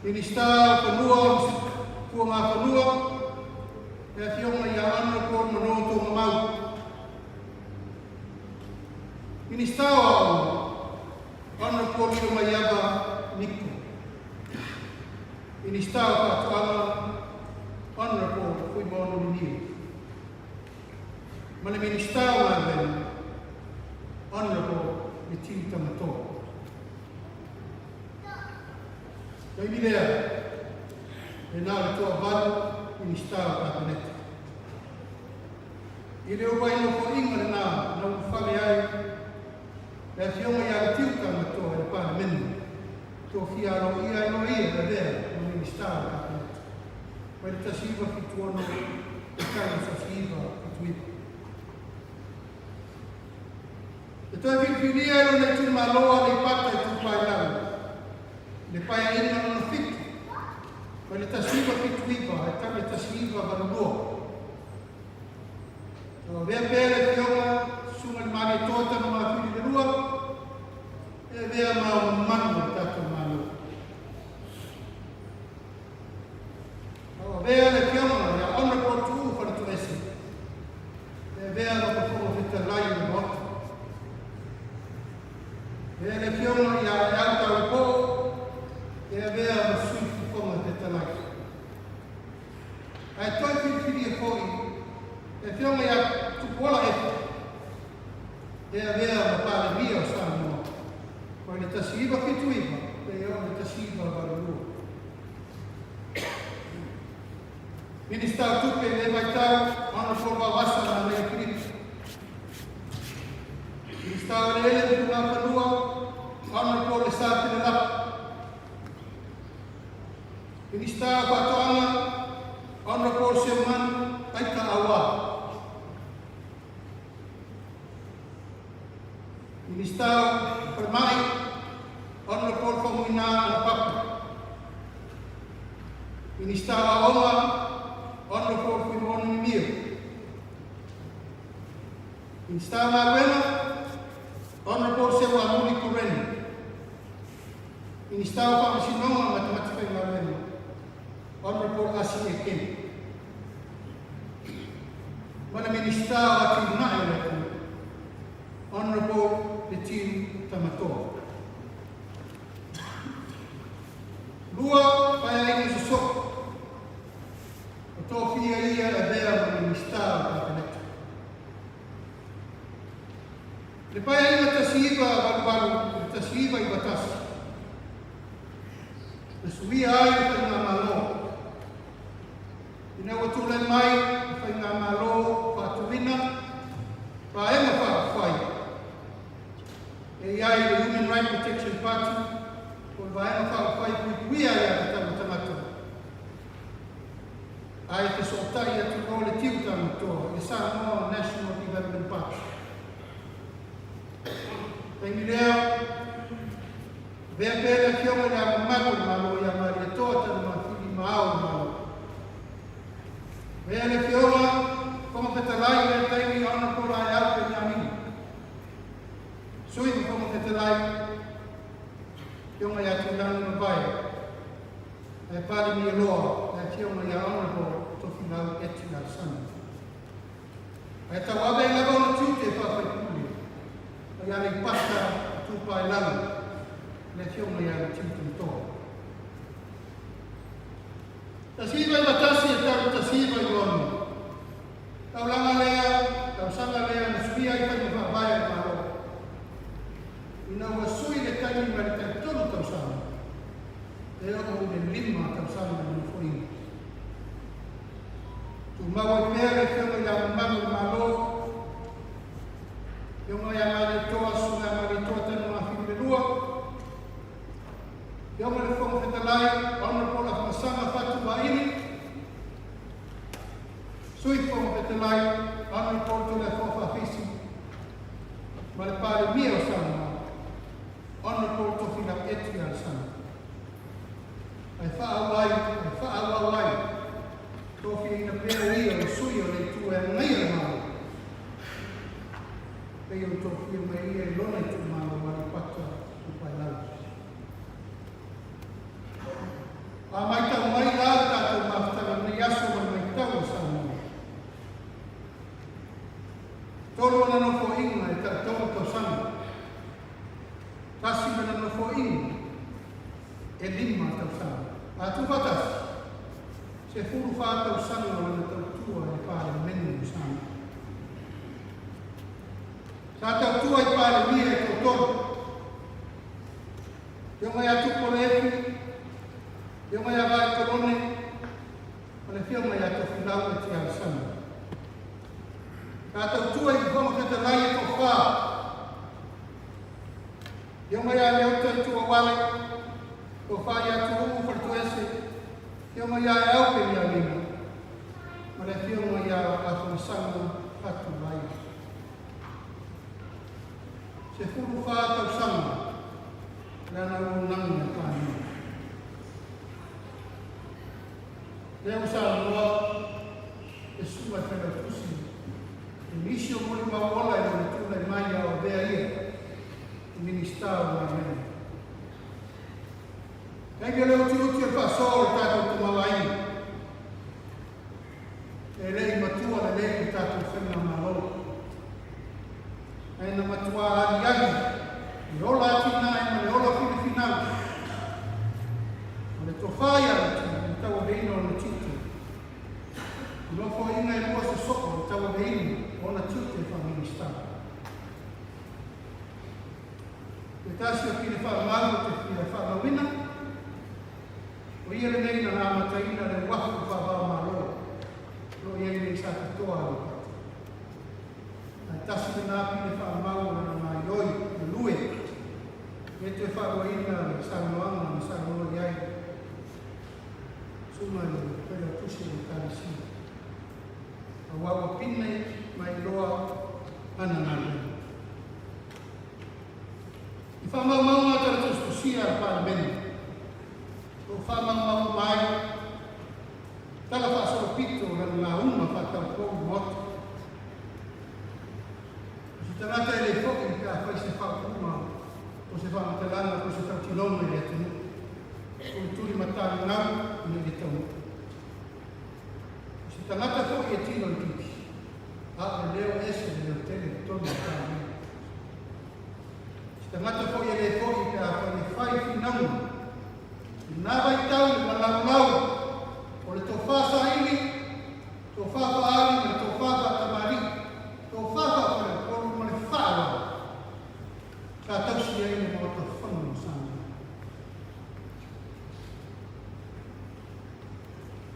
Minista o Fanua ma Fuagafanua, le Afioga ia Honourable Manoa Togamau. Minista o Aoga, Honourable Lilomaiava Niko. Minista o Faatoaga, Honourable Fuimaono Liniu. Ma le Minista o Galuega, Honourable Letiu Tamatoa. Taimi lea, Lena o le toavalu Minisita o le Kapeneta. I le uluai nofoaiga lena na ulufale ai le Afioga ia Letiu Tamatoa i le Palemene, tofia aloaia ai loa ia e avea ma Minisita o le Kapeneta mai le 1976 i le 1979. E toe filifilia e lona itumalo Aleipata Itupa i Lalo i le Paeaiga lona fitu mai le 1979 e tau i le 1982. Tau avea pea le Afioga Susuga i le Malietoa Tanumafili le Lua e avea ma ao mamalu o le tatou Malo. Tau avea le Afioga ia Honourable Tuuu Faletoese e avea ma Fofoga Fetalai o le Maota. Avea le Afioga ia Aeau Tauipoo e avea ma Sui Fofoga Fetalai. Ae toe filifilia foi le Afioga ia Tupuola Efi e avea ma Palemia o Samoa mai le 1979 seia oo i le 1982. Minista o Tupe i lenei vaitau, Honourable Vaoasa Manaia Filipi. Minista o Eleele ma Tulafanua, Honourable Lesa Pelelapu. Minista o Faatoaga, Honourable Seumanu Taita Aua. Minista o Falemai, Honourable Faumuina Anapapa. Minista o Aoga, Honourable Fuimaono Mimio. Minista o Galuega, Honourable Seuamuli Kureni. Minista o Faamasinoga ma Tagata Faigaluega, Honourable Asi Ekeni. Ma le Minista o Atinae o le Atunuu, Honourable Letiu Tamatoa. Lua Paeaiga Sosoo, ua tofia ia e avea ma Minisita o le Kapeneta. I le Paeaiga 1988 i le 1991, na suia ai le Faigamalo ina ua tulai mai le Faigamalo Faatuina Vaega Faaupufai e i ai le Human Right Protection Party po o le Vaega Faaupufai Puipuia Aiatatau a Tagata, ae fesootai atu loa le Tiu Tamatoa i le Samoa National Development Party. Taimi lea, avea pea le Afioga i le Ao Mamalu o le Malo ia Malietoa Tanumafili ma Ao o le Malo. Avea le Afioga Fofoga Fetalai i lea taimi Honourable Aeau Peniamina. Sui Fofoga Fetalai, Afioga ia Tuilagi Mavae, ae Palemia loa le Afioga ia Honourable Tofilau Eti Alesana. Ae tauave ai lava ona tiute faa-faipule mai Aleipata Itupa i Lalo le Afioga ia Letiu Tamatoa. 1991 e tau i 1996, taulaga lea, tausaga lea na suia ai faiga faavae a le Malo. Ina ua sui le taimi mai le taitolu tausaga e oo i le lima tausaga o le Nofoaiga. Tumau ai pea le Afioga i Le Ao Mamalu o le Malo, Afioga ia Malietoa, Susuga ia Malietoa Tanumafili le Lua, Afioga i le Fofoga Fetalai, Honourable Afamasaga Fatu Vaili, Sui Fofoga Fetalai, Honourable Toleafoa Faafisi, ma le Palemia o Samoa, Honourable Tofilau Eti Alesana. Ae faaauau ai, faaauau ai, tofiaina pea o ia o sui o le Itu e agaia le Malo, pei ona tofia mai ia i lona itumalo o Aleipata Itupa i Lalo. A maitau mai la le tatou mafutaga i lenei aso ma le maitau a Samoa, tolu ona nofoaiga e taitolu tausaga, tasi lana nofoaiga e lima tausaga. A tuufaatasi, 14 tausaga o lana tautua i le Palemene o Samoa. Sa tautua i Palemia e toatolu, Afioga ia Tupu Oleefi, Afioga ia Vaai Kolone, Ma le Afioga ia Tofilau Eti Alesana. Sa tautua i le Fofoga Fetalai e toafa. Afioga ia Leota Ituauale, Tofa ia Tuuu Faletoese, Afioga ia Eau Peniamina, ma le Afioga ia Afamasaga Fatulai. 14 tausaga lana auaunaga i le Palemene. Lea ua saunoa le Susuga i le Failautusi i nisi o molimau ola i lona tulai mai a o avea ia i Minisita o Galuega. Taimi o le utiuti o le faasoa o le tatou tamaoaiga, e le i matua lelei le tatou faigamalo, ae na matua aliali le ola atinae ma le ola finafinau ma le tofa ia Loti i le tauaveina o ona tiute. I nofoaiga e lua sosoo le tauaveina o ona tiute faa-Minisita. Se tasi o pine faamau ou te fia faamauina, o ia lenei na amataina le uafu faava-o-Malo o lo o i ai nei i Satitoa Aleipata. Ae tasi lena pine faamau o lana gaoioi galue e toe faaluaina le saunoaga na saunoa i ai Susuga i le Failautusi o le Ekalesia, aua ua pine mai loa ana galuega. I faamaumauga a tala tusitusia a le Palemene, o lo o faamaumau uma ai tala faasolopito o lana lauga faataupou i le Maota. O se tagata e le fo'i pe a fai se faaupuga po o se faamatalaga po o se tautinoga i le atunuu, o le tuli matagi gau ina ia taunuu. O se tagata foi e tino itiiti, a o le leo ese le leo tele i totonu o le Palemene. O se tagata foi e le fo'i pe a fai e fai finauga i lena vaitau i le malaulau o le tofa saili, tofa faaali ma le tofa faatamalii, tofa faafaleupolu ma le faaaloalo sa tausi ai le Maota Fono o Samoa.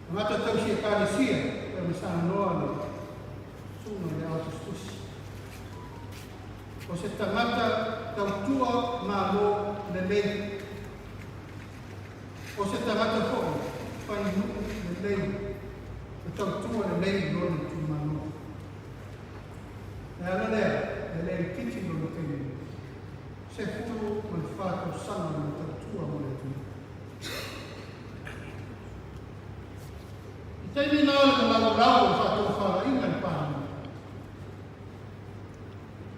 Tagata tausi Ekalesia, pei ona saunoa le Susuga i le Ao Tusitusi. O se tagata tautua Malo lelei. O se tagata foi fai nuu lelei ma tautua lelei i lona itumalo. E ala lea, e le itiiti lona taimi, 14 tausaga lona tautua mo le atunuu. I taimi na o le malaulau o le faatofalaiga i le Palemene,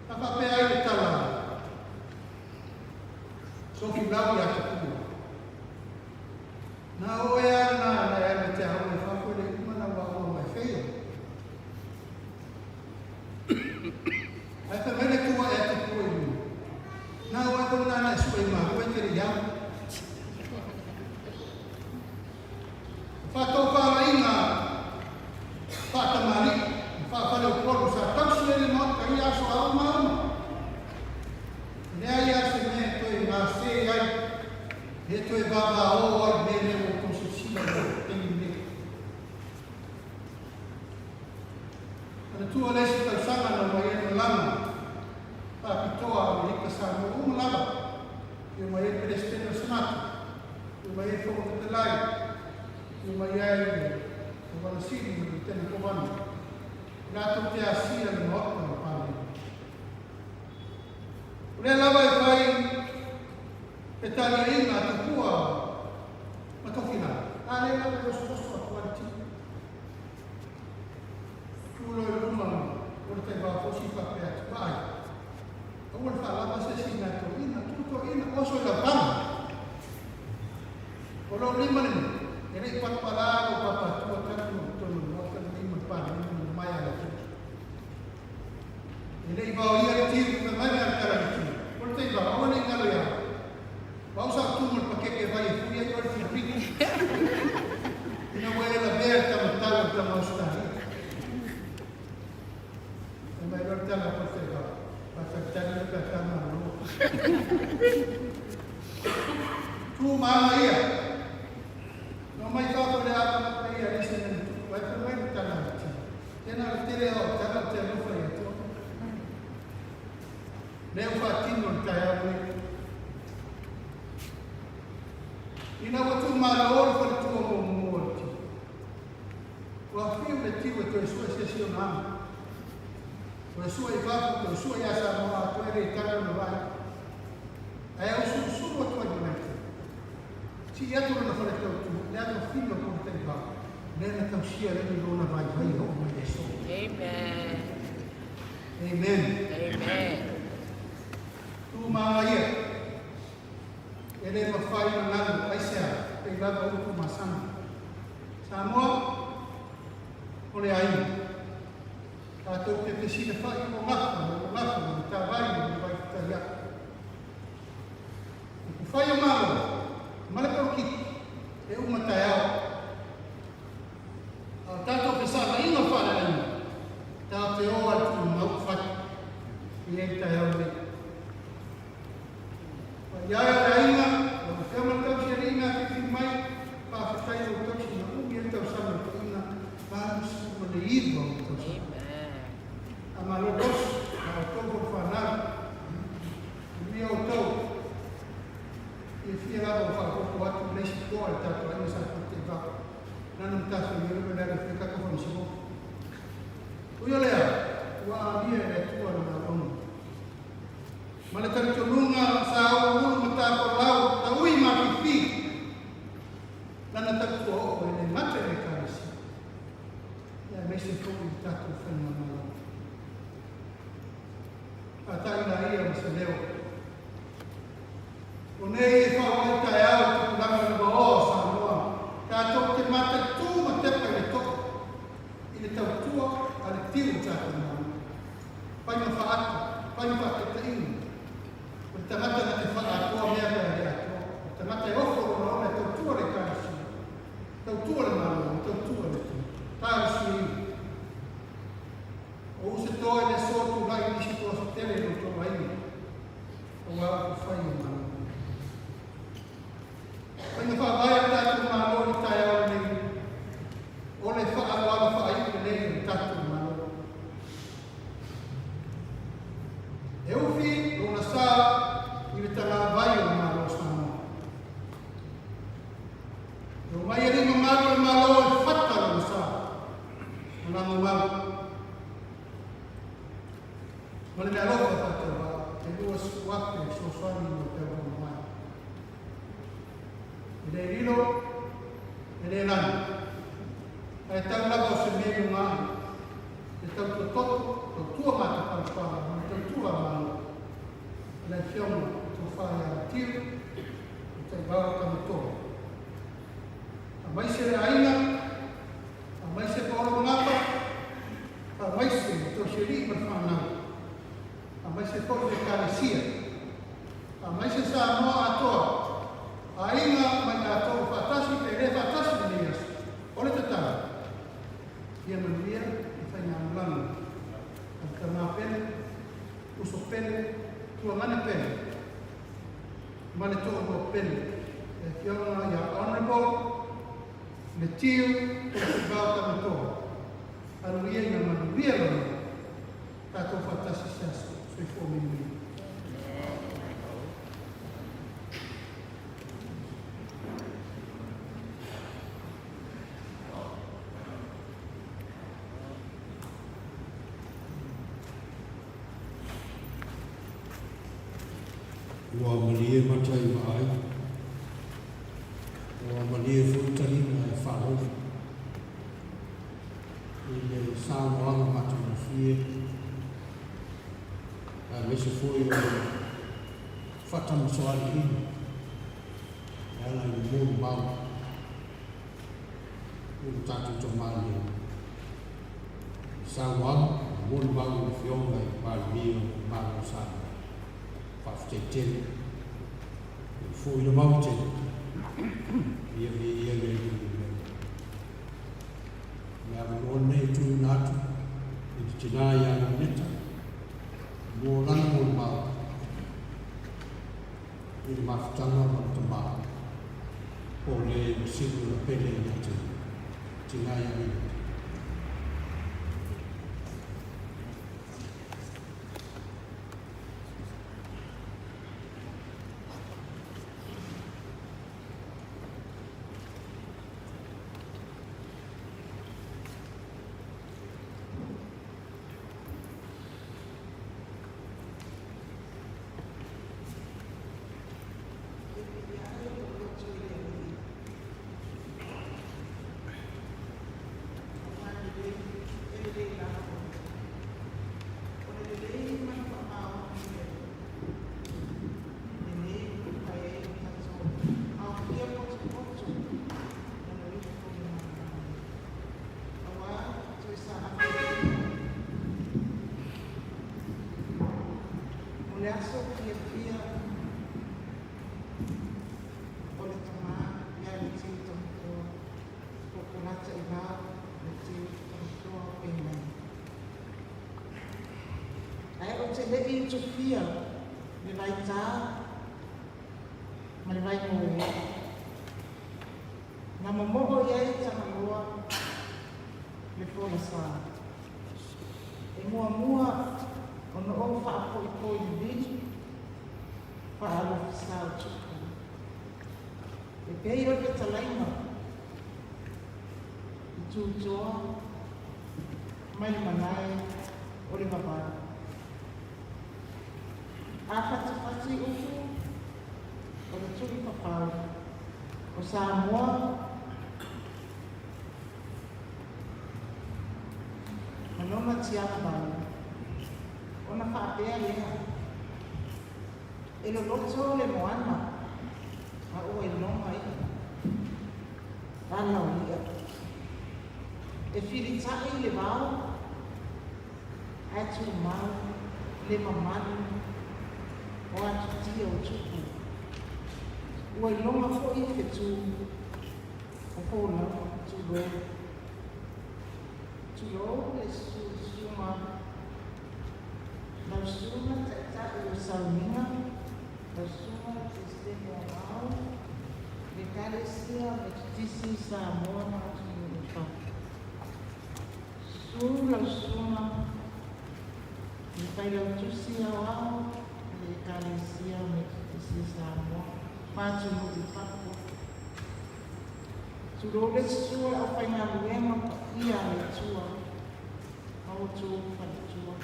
na faapea ai le tala Tofilau ia Tupua, Na oe a lena na e alu e te aoga i fafo e le uma lau aoga mai feia. Ae fai mai le tua ea Tupua i luma, Na oe foi lena na e sue i maua e te le i aoga. Faatofalaiga faatamalii ma faafaleupolu sa tausi ai le Maota i ia aso auma auma. E leai lava se mea e toe gase ai, e toe vavao ai mea lea ua outou silasila i ai i le taimi lenei. Manatua le isi tausaga na omai ai le malama faapitoa a Amerika Samoa uma lava, e omai ai le Peresetene o le Senate, e omai ai le Fofoga Fetalai, e omai ai le Kovana Sili ma le Lutena Kovana, e latou te asia le Maota o le Palemene. O lea lava e fai petaliaiga a Tupua ma Tofilau, a lea lava e osooso atu ai le tino. Tu loa i luma o le taivafosi faapea atu, Vaai, aua le faalava se isi mea toeaina, tu toeaina, oso i lau tama. O lou lima lenei, e le i palapala lou papatua talu ona totonu o le Maota lenei ma le Palemene ma le maea o le atunuu. E le i vaoia le tiu, fai mai le autala i le tiu, O le taiva, aua ne i galo ia au. O au sa ou tumu i le pakeke vai e fui ai oe le filipini. Ina ua e lavea i le tama tau o le tama Ausetalia. Fai mai loa le tala a le taiva, Faatalitali oe pe a tama malo. Tu ma aga ia. No mai fafo le ava ma ia le se mea na tupu. Ai fai mai le tala a le tino, Tena o le tele o au tala ou te alofa ia te oe. Lea ua faatino i le taeao lenei. Ina ua tuumalo le faletua muamua o le tino, ua fiu le tiu e toe sue se isi ona aga. Toe sue i fafo, toe sue ia Samoa, toe le tala lona vaai. Ae ausulusulu atu ai ma nai tino. Sii atu lona fale tautua, le atofina o kona taivao, lea na tausia ai ni lona vaivai e oo mai le aso. Amen. Amen. Amen. Tu ma ia, e le mafai ona galo, aisea, pei lava upu masani. Samoa, o le aiga. Tatou te fesilafai o gafa, o gafa, o le tavai, o le vaifetaiai. Upufai o Malo ma le polokiki e uma taeao. A o tatou fesaataiga faaleaiga, tatou te o a le tumau fai i nei taeao nei. Paia e o le aiga, lau Afioga le tausialii na filifili mai, faafetai i lou tausi na umi ai le tausaga o toeaina 89 o tausaga. A malo tausi, a outou foi fanau, manuia outou. Fiafia lava ua faaopoopo atu le isi toa i le tatou aiga sa Puketaivao. Lana matafaioi o le alu e fai tatou faamasinoga. Ui o lea, ua amia e le Atua lana auauna. Ma le talitonuga sa uluulu matafolau taui mafifi lana tautua oo e le gata i le Ekalesia, aemaise foi i le tatou faigamalo. Faata'i laia ma se leo. O nei e fau ai taeao i tupulaga le vaoa o Samoa, tatou te mataitū ma tepa i le to'o, i le tautua a le tiu o tatou Malo. Fai ma faaata, fai ma faataitaiga. O le tagata na te faaatoa mea pe a le atoa. O le tagata e ofo lona ola e tautua le Ekalesia, tautua le Malo, ma tautua le atunuu. Talosia ia. O u se toa i le aso tulai nisi toa se tele i lo outou aiga, aua upufai o Malo. Faiga faavae a le tatou Malo i le taeao lenei, o le faaaloalo faaiu lelei o le tatou Malo. E ufi lona sa i le tagavai o le Malo o Samoa. E omai alii mamalu o le Malo e fata lona sa ma lagomau. Ma le meaalofa faatauvaa, e 20,000 e fesoasoani mo le tauvaga mai. E le lilo, e le lani, ae tau lava o se mea i luga ae, le tautua toto, tautua matapalapala ma le tautua Malo. A le Afioga i le Tofa ia Matiu, le Taivao Tamatoa. Aemaise le aiga, aemaise Paolo Magapa, aemaise le tausialii ma le fanau, aemaise foi le Ekalesia, aemaise Samoa atoa, aiga ma i latou faatasi pe le faatasi i lenei aso. O le tatalo, ia manuia le faigamalaga a le tama pele, uso pele, tuagana pele, ma le toalua pele, le Afioga ia Honourable Letiu Tokusivao Tamatoa. Alu ia ina manuia lona tatou faatasi i se aso. Soifua manuia. Ua malie mata i vaai, ua malie foi taliga e faalogo i le saunoaga matagofie aemaise foi o le faatamasoaliiga e ala i le molimau i le tatou Tama nei. Saunoaga ma molimau i le Afioga i le Palemia o le Malo o Samoa. Faafetai tele. Ia foi le mau tele. Ia viia le Alii i le mea. Le avanoa lenei e tuuina atu i le tina ia Leoneta mo lana molimau i le mafutaga ma le tama po o le ua silu na pele ia te ia. Tina ia Leoneta. le aso fiafia o le tamā ia Letiu Tamatoa, po o Polataivao Letiu Tamatoa penei. Ae ou te le i utufia le vaitā ma le vaimoe na momoho i ai Tagaloa le folasa. E muamua ona ou faapoipoi lili faalofisa o Tupu. E pei o le fetalaiga i Tutoa mai le malae o le vavau. A fatifati upu o le tuifafau o Samoa ma lona tialavau, ona faapea lea, E loloto le moana a ua iloga i'a ala o i'a. E filita'i le vao ae tumau le mamalu o atutia o tupu. Ua iloga foi fetu o folauga, tulou. Tulou le susuga lau susuga taitai o sauniga, lau susuga le Peresetene o Ao, le Ekalesia Metotisi i Samoa ma atunuu i fafo. Susu lau susuga le Failautusi Aoao o le Ekalesia Metotisi i Samoa ma atunuu i fafo. Tulou le susu o le aufaigaluega paia a le Atua ma outou faletua.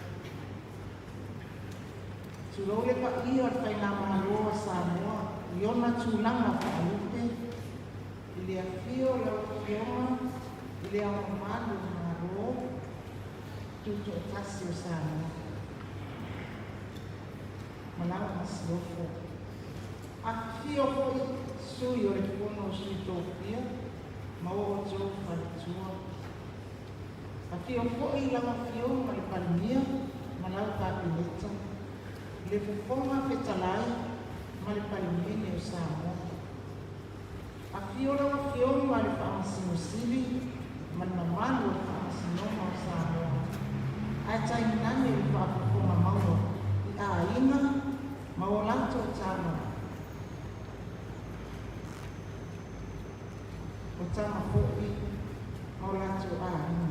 Tulou le paia o le Faigamalo a Samoa i ona tulaga faalupe, i le afio o lau Afioga i Le Ao Mamalu o le Malo Tutoatasi o Samoa ma lau Masiofo. Afifio foi sui o le Fono o Sui Tofia ma o outou faletua. Afio foi lau Afioga i le Palemia ma lau Kapeneta, le Fofoga Fetalai ma le Palemene o Samoa. Afio lau Afioga i le Faamasino Sili ma le mamalu o le Faamasinoga o Samoa, ae tainane le faafofoga maua i aiga ma o latou tama, o tama foi ma o latou aiga,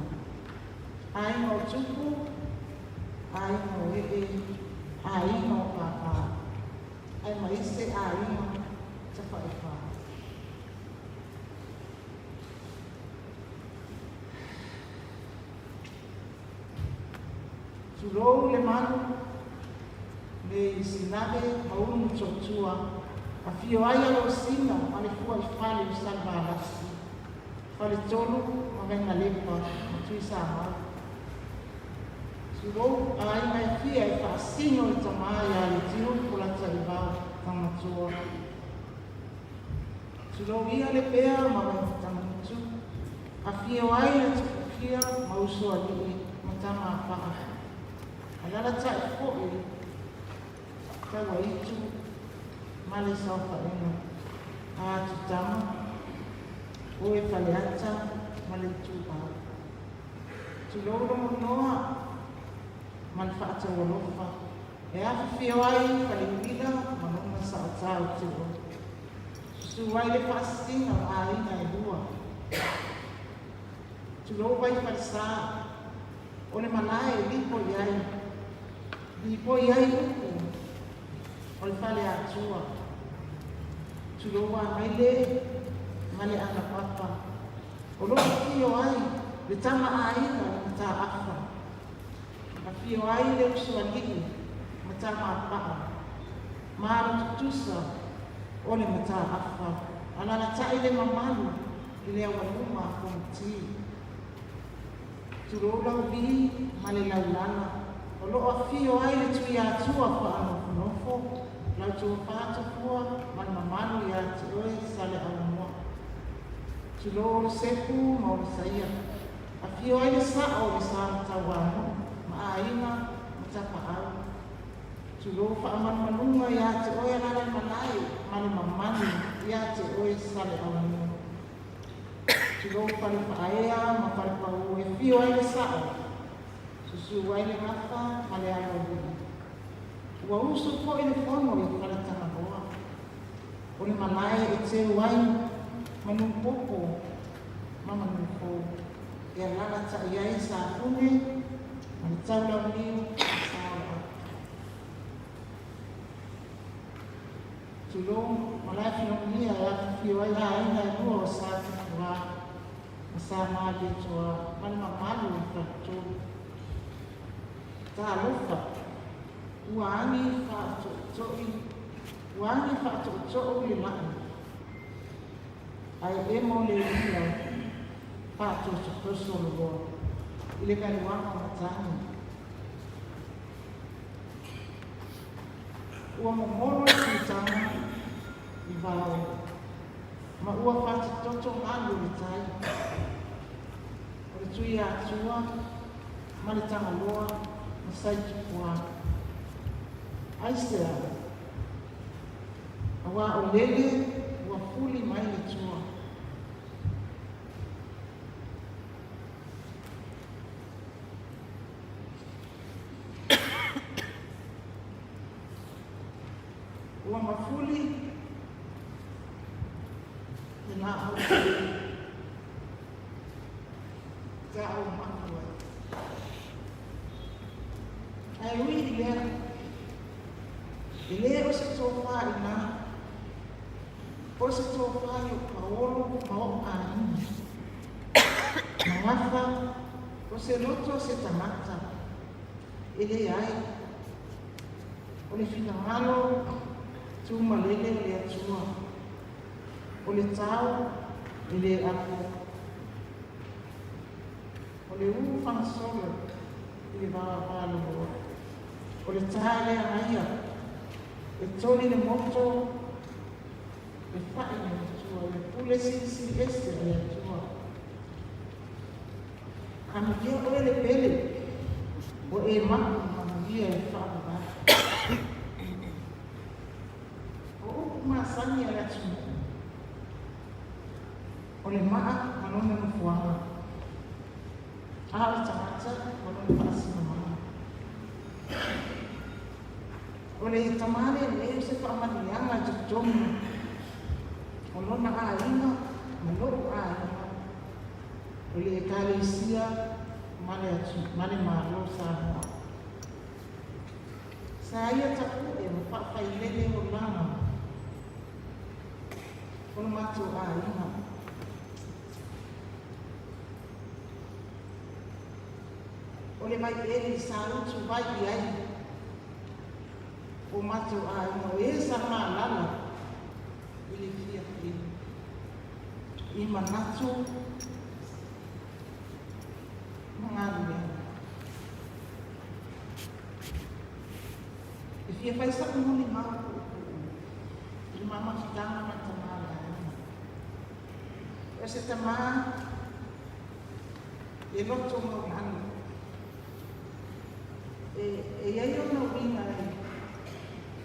aiga o tupu, aiga o ee, aiga o pāpā, aemaise aiga tafaʻifā. Tulou le malu me i Sinave ma Ulumotootua, afio ai Alosina ma le fua i fale o Salevalasi, Faletolu ma Vainalepa ma Tuisamau. Tulou aiga e fia e faasino le tamā ia Letiu Polataivao Tamatoa. Tulou ia Lepea ma Vaitamutu, afio ai Atifukia ma Usoalii ma Tamaapaa. Alalatai foi Tauaitu ma le saofaiga a Atutama, oe Faleata ma le Ituau. Tulou Logonoa ma le faataualofa e afifio ai Faleuila ma lona saotau teo. Susu ai le faasisiga o aiga e lua. Tulou Vaifalesā, o le malae e lipoi ai, lipoi ai upu o le Faleatua. Tulou Amaile ma le Anapapa, o lo o afio ai le tama aiga o le Mataafa. Afio ai le Usoalii ma Tamaapaa, ma alo tutusa o le Mataafa. Alalatai le mamalu i le aualuma a Fonoti. Tulou Lauvi ma le Laulala, o lo o afio ai le Tuiatua Faanofonofo, lau Tofa Tafua ma le mamalu ia te oe Saleaaumua. Tulou Olosepu ma Olosaia, afio ai le sao o le Sa Matauānuu ma aiga ma tapaau. Tulou faamanumanuga iā te oe Alalaimalae ma le mamalu iā te oe Saleaaumua. Tulou Fale Faaea ma Fale Pau e fio ai le sao, susu ai le gafa ma le aloalii. Ua usu foi le fono i Fale Tagaloa, o le malae e teu ai manu popo ma manu fou e alalatai ai Safune ma le Taulauniu ma Saolaau. Tulou Malae Filogia e afifio ai aiga e lua o Sa Tupuā ma Sa Malietoa ma le mamalu o le faletolu. Talofa, ua agi faatootoo ua agi faatootoo le lai, ae emo le uila faatosotoso loa i le galuaga o matagi. Ua momolo le piitaga i vao ma ua fatitoto galu o le tai. O le Tuiatua ma le Tagaloa ma Saitupuā. Aisea? Auā o lele ua fuli mai le tua. Ua mafuli le laau sa ou mapu ai. Ae ui i lea, e le o se tofā inā, po o se tofā i o Paolo ma o'u aiga. Magafa, o se loto o se tagata, e leai. O le finagalo tumalele o le Atua, o le tao e le apo, o le ū fagasolo i le vāvāloloa, o le tā e le agaia, e toli le moto, e fa'i le Atua, le pule silisili ese a le Atua. Amuia oe le pele, ua e mapu i manuia i le faavavau. O upu masani a le atunuu, o le maa ma lona nofoaga, a o le tagata ma lona faasinomaga. O le tama lelei o se faamanuiaga i totonu o lona aiga ma lou aiga, o le Ekalesia ma le ma le Malo o Samoa. Sa ia tapu'e ma faafailele olaga o lo matou aiga. O le vaieli sa utu vai i ai o matou aiga o e sa malala i le fiafia i manatu ma galuega. E fia fai sa'u molimau puupuu i le ma mafutaga ma le tama o le aiga. O se tama e loto maualalo. E, e i ai ona uiga e,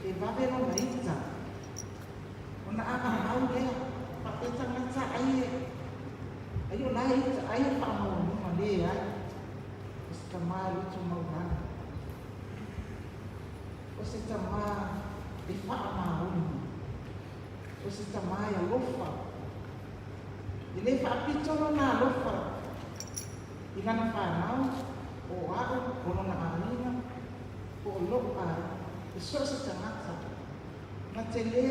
e vave lona ita. Ona āmamau lea, faapea tagata ai e, ai o la e ita, ai e faamaualuga, leai. O se tama e loto maualalo. O se tama e faamaoni. O se tama e alofa. E le faapito lona alofa i lana fanau, o a'u, o lona aiga, po o lo'u aiga, e so o se tagata. Na te lē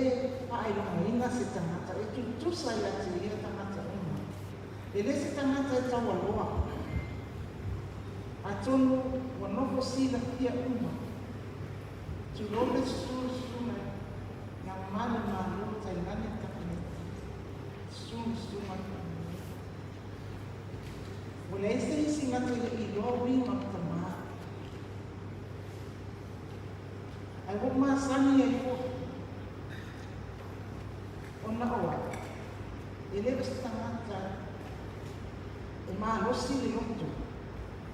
faailogaina se tagata e tutusa ia te ia tagata uma. E le se tagata e taualoa. Atonu ua nofo silafia uma. Tulou le susu o le susuga i na malu malo tainane le Kapeneta. Susu le susuga i le Palemia. Ua leai se isi na te le i iloa uiga o le tamā. Ae ua ou masani ai foi, ona o au, e le o se tagata e malosi le loto,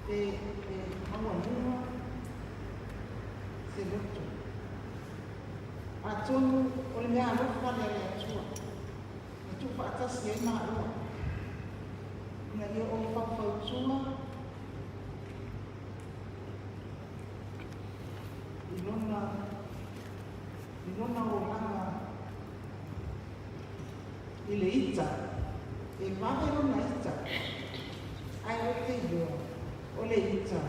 pe e maualuga se loto. Atonu o le mea alofa lea a le Atua na tuufaatasi ai maua ina ia ou faufautua i lona i lona olaga i le ita, e vave lona ita, ae ou te iloa o le ita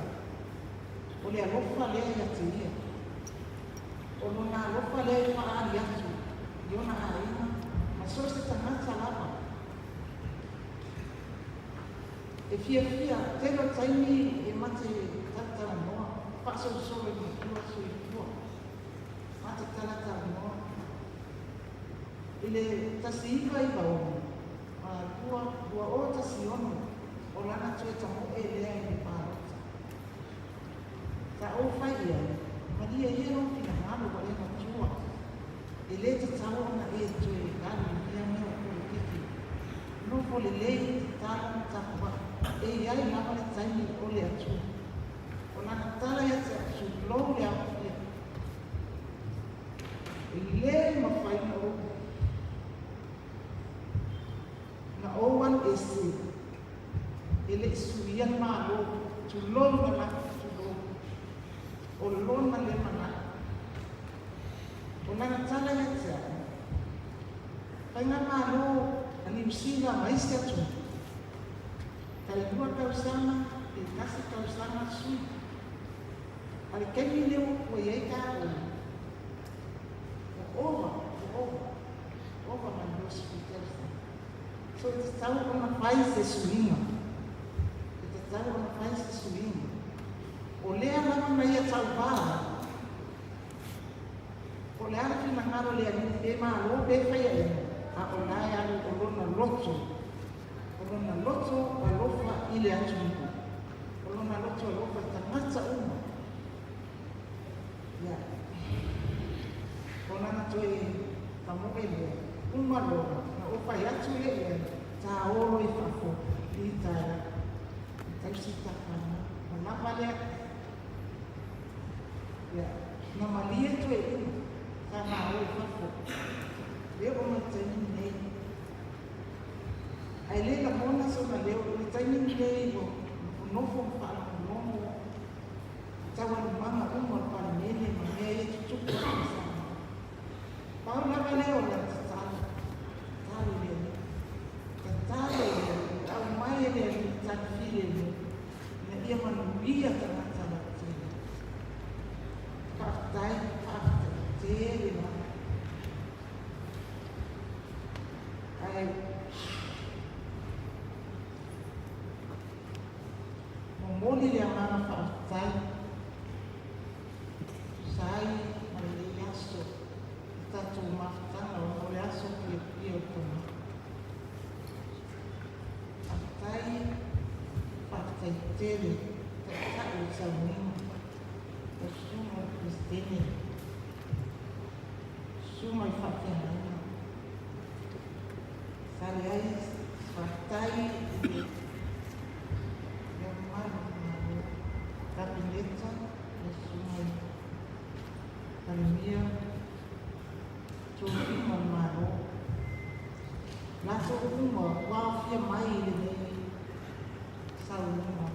o le alofa lea ia te ia. O lona alofa lea e faaali atu i ona aiga ma so o se tagata lava. E fiafia, tele o taimi e ma te talatalanoa, faasolosolo i matua soifua, ma te talatalanoa. I le 1996, 2016, o lana toe tamoe lea i le palota. Sa ou fai i ai, Malie ia lou finagalo ua e matua, e le tatau ona e toe alu i ia mea o polokiki. Nofo lelei, tatalo ma tapuai, e i ai lava le taimi o le Atua. O lana tala ia te au, Tulou le aofia. E le mafai ona ou na ou alu ese, e le i suia le Malo, tulou na lafo, tulou. O lona lea manao. O lana tala ia te au, Faigamalo a Niu Sila ma isi atunuu, tai lua tausaga pe tasi tausaga sui. A le taimi lea ua i ai tatou, ua ova, ua ova, ova ma le 20 tausaga. So e tatau ona fai se suiga. E tatau ona fai se suiga. O lea lava na ia tauvā ai. Po o le a le finagalo o le Alii pe malo pe faiaina, a o la e alu o lona loto, o lona loto alofa i le atunuu, o lona loto alofa i tagata uma. Ia, o lana toe tamoe lea, uma loa, na ou fai atu lea i ai, Taolo i fafo i taeao, e tausi ta fanau. Ua lava lea. Ia, na malie toeaiina, sa ma o i fafo. E oo mai i le taimi lenei. Ae le lagona sona leo i le taimi lenei ua nofonofo ma faalogologo i taualumaga uma o le Palemene ma mea ia e tutupu atu i Samoa. Pau lava lea o lana tatalo, tatalo i le Alii, tatalo i le Alii, aumai e le Alii tali filemu ina ia manuia tagata lautele. Faafetai, faafetai tele lava. Ae momoli le agaga faafetai tusa ai ma lenei aso le tatou mafutaga ona o le aso fiafia o le Tama. Faafetai, faafetai tele Taitai o le Sauniga, lau Susuga i le Peresetene, Susuga i Faafeagaiga. Sa leai, faafetai i le mamalu o le Malo, Kapeneta, lau Susuga i le Palemia, tofiga o le Malo, latou uma ua aofia mai i lenei saunoaga.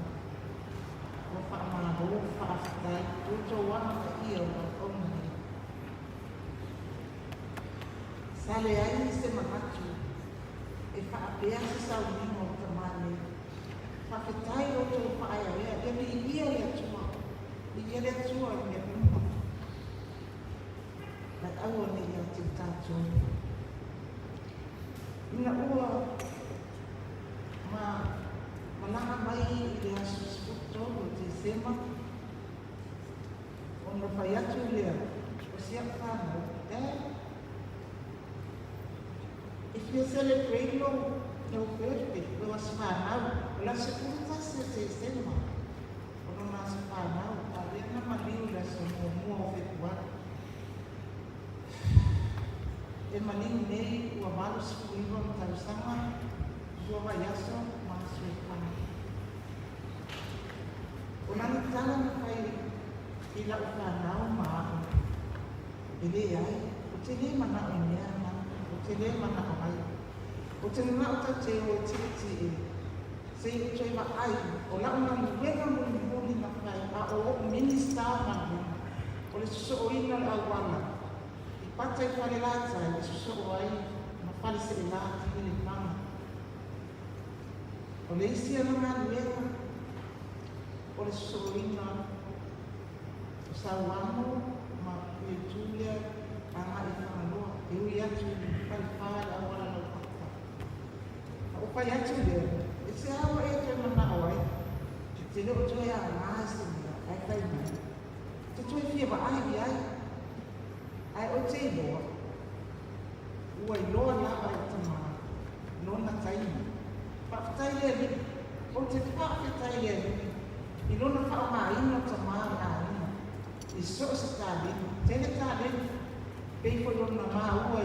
Ua faamalo, faafetai, outou amanaia o valaauina nei. Sa leai se manatu e faapea se sauniga o le tama nei. Faafetai outou faaeaea, ia viilia le Atua, viilia le Atua i mea uma. Ae aua ne i ia te tatou. Ina ua ma malaga mai i le aso 13 o Tesema, ona fai atu lea o si au fanau, Dad, e fia celebrate lou lou birthday, lou aso fanau, o le aso 11 o Tesema, o lona aso fanau, a o lea na maliu i le aso muamua o Fepuari. E maliu nei ua 89 ona tausaga, lua vaiaso ma aso e fa. O lana tala na fai i lau fanau ma au, e leai, Ou te lē mana'o i mea na, ou te lē mana'o ai. Ou te mana'o tatou te o e tietie se i ou toe vaai o la'u galuega mulimuli na fai a o o'u Minista o Galuega o le sosooina o le auala i Pata i Falelatai e sosoo ai ma Faleseelā i Lefaga. O le isi ana galuega o le sosooina o Sauano ma Puitu lea agai i Fagaloa e ui atu i Falefa i le auala laupapa. Na ou fai atu lea, e se a ua e toe manao ai, e te le o toe aoga i se mea, ae fai mai, ou te toe fia vaai i ai. Ae ou te iloa, ua iloa lava e Tamā lona taimi. Faafetai le Alii, ou te faafetai i le Alii i lona faaaogaina o Tamā le aiga i so o se taleni, tele taleni, pei foi ona maua i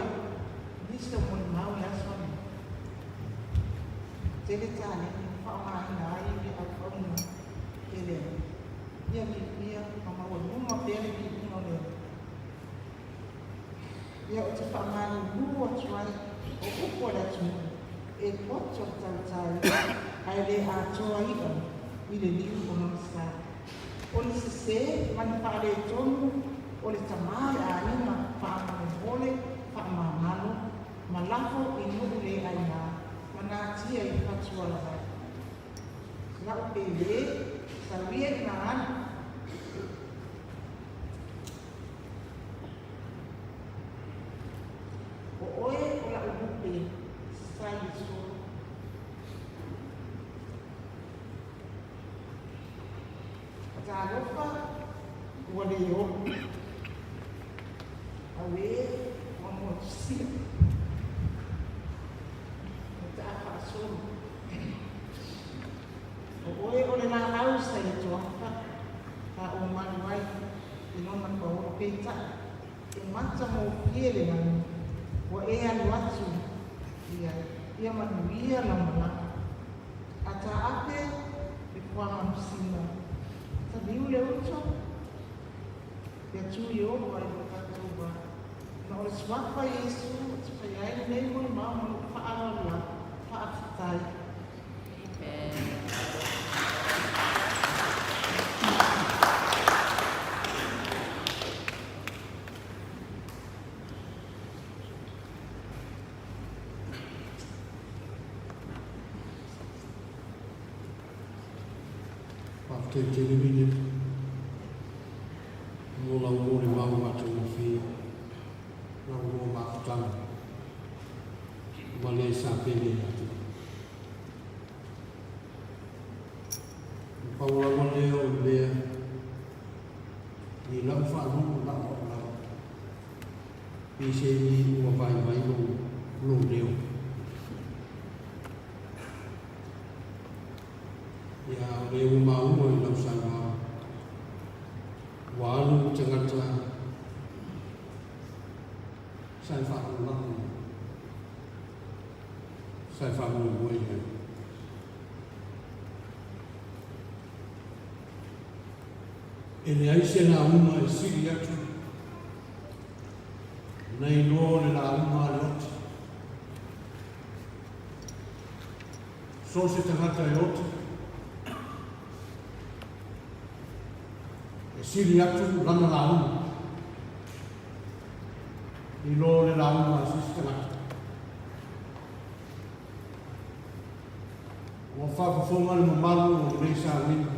nisi o molimau i le aso ananafi. Tele taleni na faaaogaina ai le auauna e le Alii. Ia viia ma maualuma pea le viiga o le Alii. Ia ou te faamalulu atu ai o upu a le atunuu e poto le tautai ae le atoa i'a i le liu o lona sa. O le sesē ma ni faaletonu o le tamā le aiga faamolemole faamagalo ma lafo i nuu le aina ma natia i fatualavai. La'u pele, sau ia ina alu. O oe o la'u lupe sa i le solo. Talofa ua le olo. Auē ua motusia. Ua taa faasolo. O oe o le laau sa i Toafa sa ou malu ai i lona paolo peitai e matagofie le lagi ua e alu atu i ai ia manuia lau malaga. A taape le fuamanusina taliu le uto ia tu i olo ai lo tatou va. Ona o le suafa Iesu ou te fai ai lenei molimau ma lou faaaloalo atu. Faafetai. Faafetai tele Mine mo lau molimau matagofie, lau lua mafutaga ma le sa pele ia te oe. Na pau lava lea o le mea i lau faalogo na o au lava. Pei se i ua vaivai lou, lou leo. Ia, o lea ua maua i lau saunoaga. Ua alu le tagata sa e faalagolago i ai, sa e faamoemoe i ai. E leai se lauga e sili atu nai lo le lauga a le oti. So se tagata e oti, e sili atu lana lauga i lo le lauga a se isi tagata. Ua faafofoga le mamalu o lenei sauiga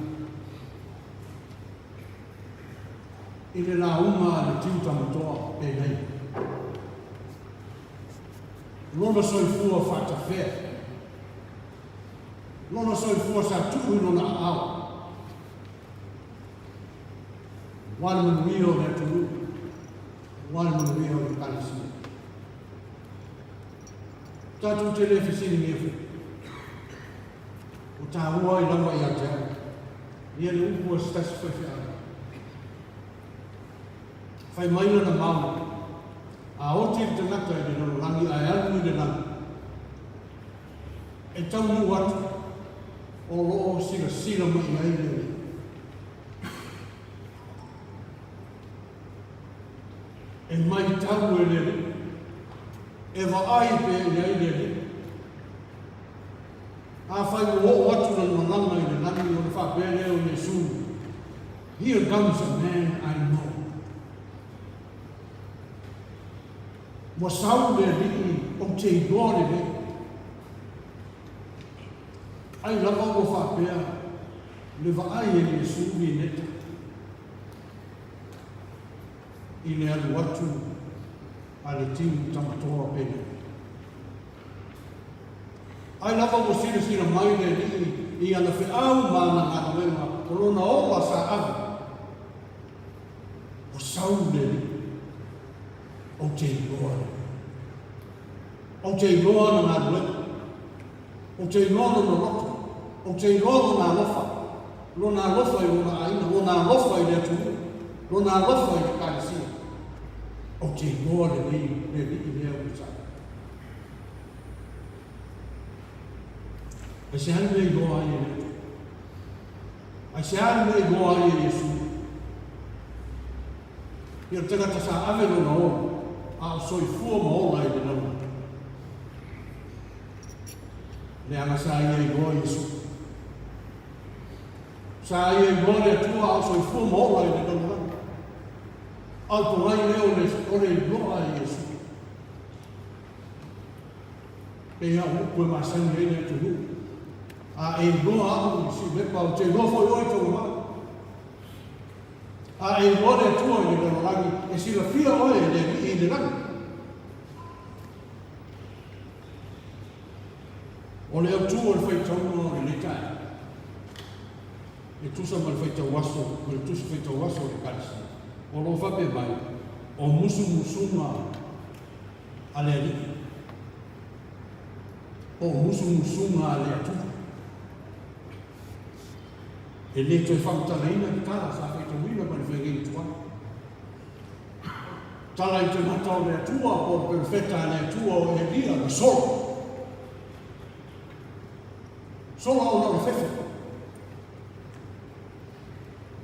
i le lauga a le Tiu Tamatoa penei, Lona soifua faatafea, lona soifua sa tuu i lona aao, aua le manuia o le atunuu, aua le manuia o le Ekalesia. Tatou te le fesiligia foi. Ua taua ai lava ia te au ia le upu a se tasi faifeau. Fai mai lana mau, a oti le tagata i le lalolagi ae alu i le lagi, e taunuu atu o lo o silasila mai i ai le Alii. E matau e le Alii, e vaai pea i ai le Alii. Afai ua oo atu lana malaga i le lagi ona faapea lea o Iesu, Here comes a man I know. Ua sau le Alii ou te iloa lelei. Ai lava ua faapea le vaai e Iesu Vineta i le alu atu a le tiu tamatoa penei. Ai lava ua silasila mai le Alii i ana feau ma ana galuega o lona ola sa ave. Ua sau le Alii, ou te iloa le Ou te iloa ana galuega. Ou te iloa lona loto. Ou te iloa lona alofa. Lona alofa i lona aiga, lona alofa i le atunuu, lona alofa i le Ekalesia. Ou te iloa lelei le Alii lea ua sau. Aisea le mea iloa ai e le Atua? Aisea le mea iloa ai e Iesu? Ia le tagata sa ave lona ola, a o soifua ma ola i le lalolagi. Leaga sa ia iloa Iesu. Sa ia iloa le Atua a o soifua ma ola i le lalolagi. A o le pogai lea o le, o le iloa e Iesu. Pei lava o upu e masani ai le atunuu. A e iloa au i Siulepa, ou te iloa foi oe Taulamaa. A e iloa le Atua i le lalolagi, e silafia oe e le Alii i le lagi. O le autū o le faitauga o lenei taeao, e tusa ma le faitau aso, ma le tusi faitau aso o le Ekalesia, o lo o faapea mai, o musumusuga a le Alii, po o musumusuga a le Atua. E le toe faamatalaina le tala sa faitauina ma le faiga tuai. Tala i tagata o le Atua po o le perofeta a le Atua o Elia na sola. Sola ona o le fefe.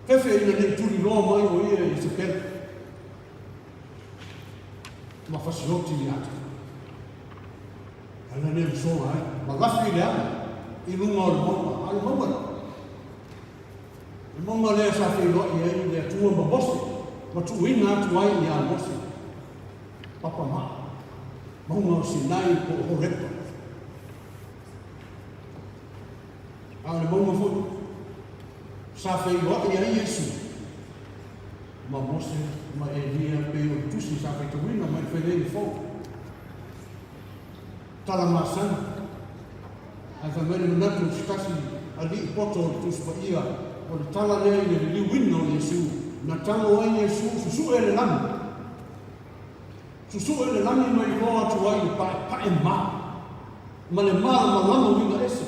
Fefe ina nei tuliloa mai o ia i Isepela. Ma fasioti ia te. Ala lea na sola ai, ma lafi i le ala i luga o le mauga, a o le mauga lea. Le mauga lea sa feiloai ai le Atua ma Mose, ma tuuina atu ai iā Mose papa maa, mauga o Sinai po o Horepa. A o le mauga foi sa feiloai ai Iesu ma Mose ma Elia pei o le tusi sa faitauina mai le Failele Fou. Tala masani. Ae fai mai le manatu o se tasi alii poto o le Tusi Paia, o le tala lea i le liliuina o Iesu, na tago ai Iesu susue le lagi. Susue le lagi ma iloa atu ai le paepae ma ma le malamalama uiga ese,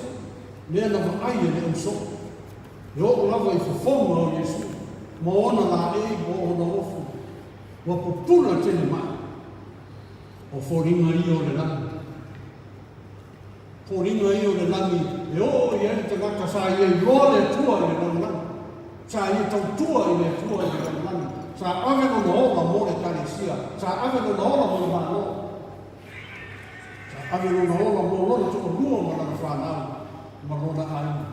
lea na vaai e le ausoo. E oo lava i fofoga o Iesu ma ona laei ma ona ofu, ua pupula tele mai. O foliga ia o le lagi. Foliga ia o le lagi e oo i ai le tagata sa ia iloa le Atua i le lalolagi, sa ia tautua i le Atua i le lalolagi, sa ave lona ola mo le Ekalesia, sa ave lona ola mo le Malo, sa ave lona ola mo lona toalua ma lana fanau ma lona aiga.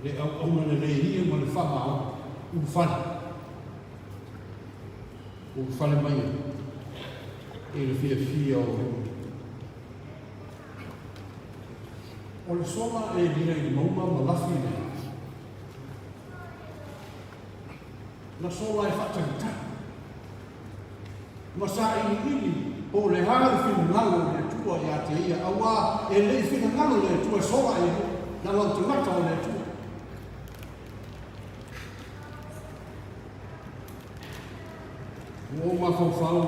Le auauna lelei ia ma le faamaoni, ulufale. Ulufale mai i le fiafia o le O le sola e lia i le mauga ma lafi i le Na sola e faatalitali ma sailiili po o le a le finagalo o le Atua ia te ia, auā e le i finagalo le Atua e sola e ia, leaga o le tagata o le Atua. Ua ou mafaufau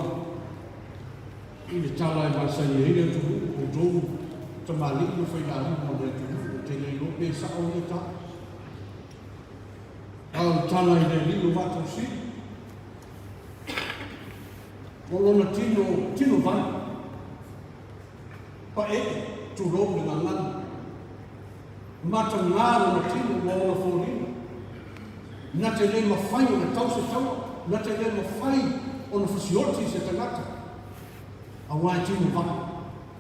i le tala e masani ai le atunuu, outou tamalii ma failauga o le atunuu, ou te le iloa pe sao ia tala. A o le tala i le alii o Vaatausili, o lona tino, tino vale, paee, tulou le gagana, Matagā lona tino ma ona foliga. Na te le mafai ona tau se taua, na te le mafai ona fasioti se tagata auā e tino vaa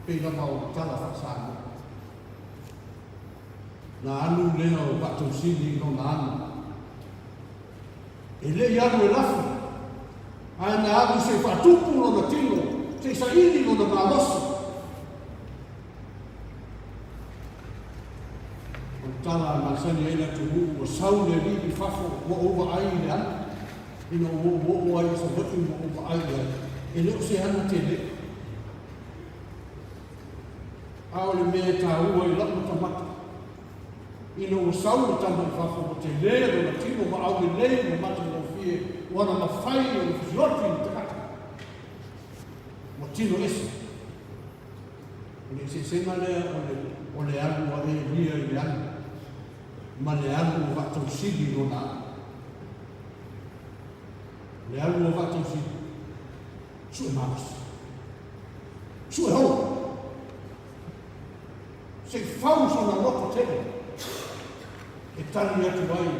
pei lava o tala faa-Samoa. Na alu lea o Vaatausili i lona ana. E le i alu e lafo, ae na alu se i faatupu lona tino, se i saili lona malosi. O le tala a masani ai le atunuu, ua sau le alii i fafo, ua ou vaai i le ana. Ina ua ou oo ai i Savaii ma ou vaai i ai, e le o se ana tele. A o le mea e taua i lau matamata, ina ua sau le tama i fafo ua tele lona tino ma aulelei ma matagofie, ua ana mafai ona fesioti i le tagata. Ua tino ese. O le eseesega lea o le, o le alu a Elia i le alu, ma le alu o Vaatausili i lona alu. O le alu o Vaatausili, sue malosi, sue hou, se i fau sona loto tele e tali atu ai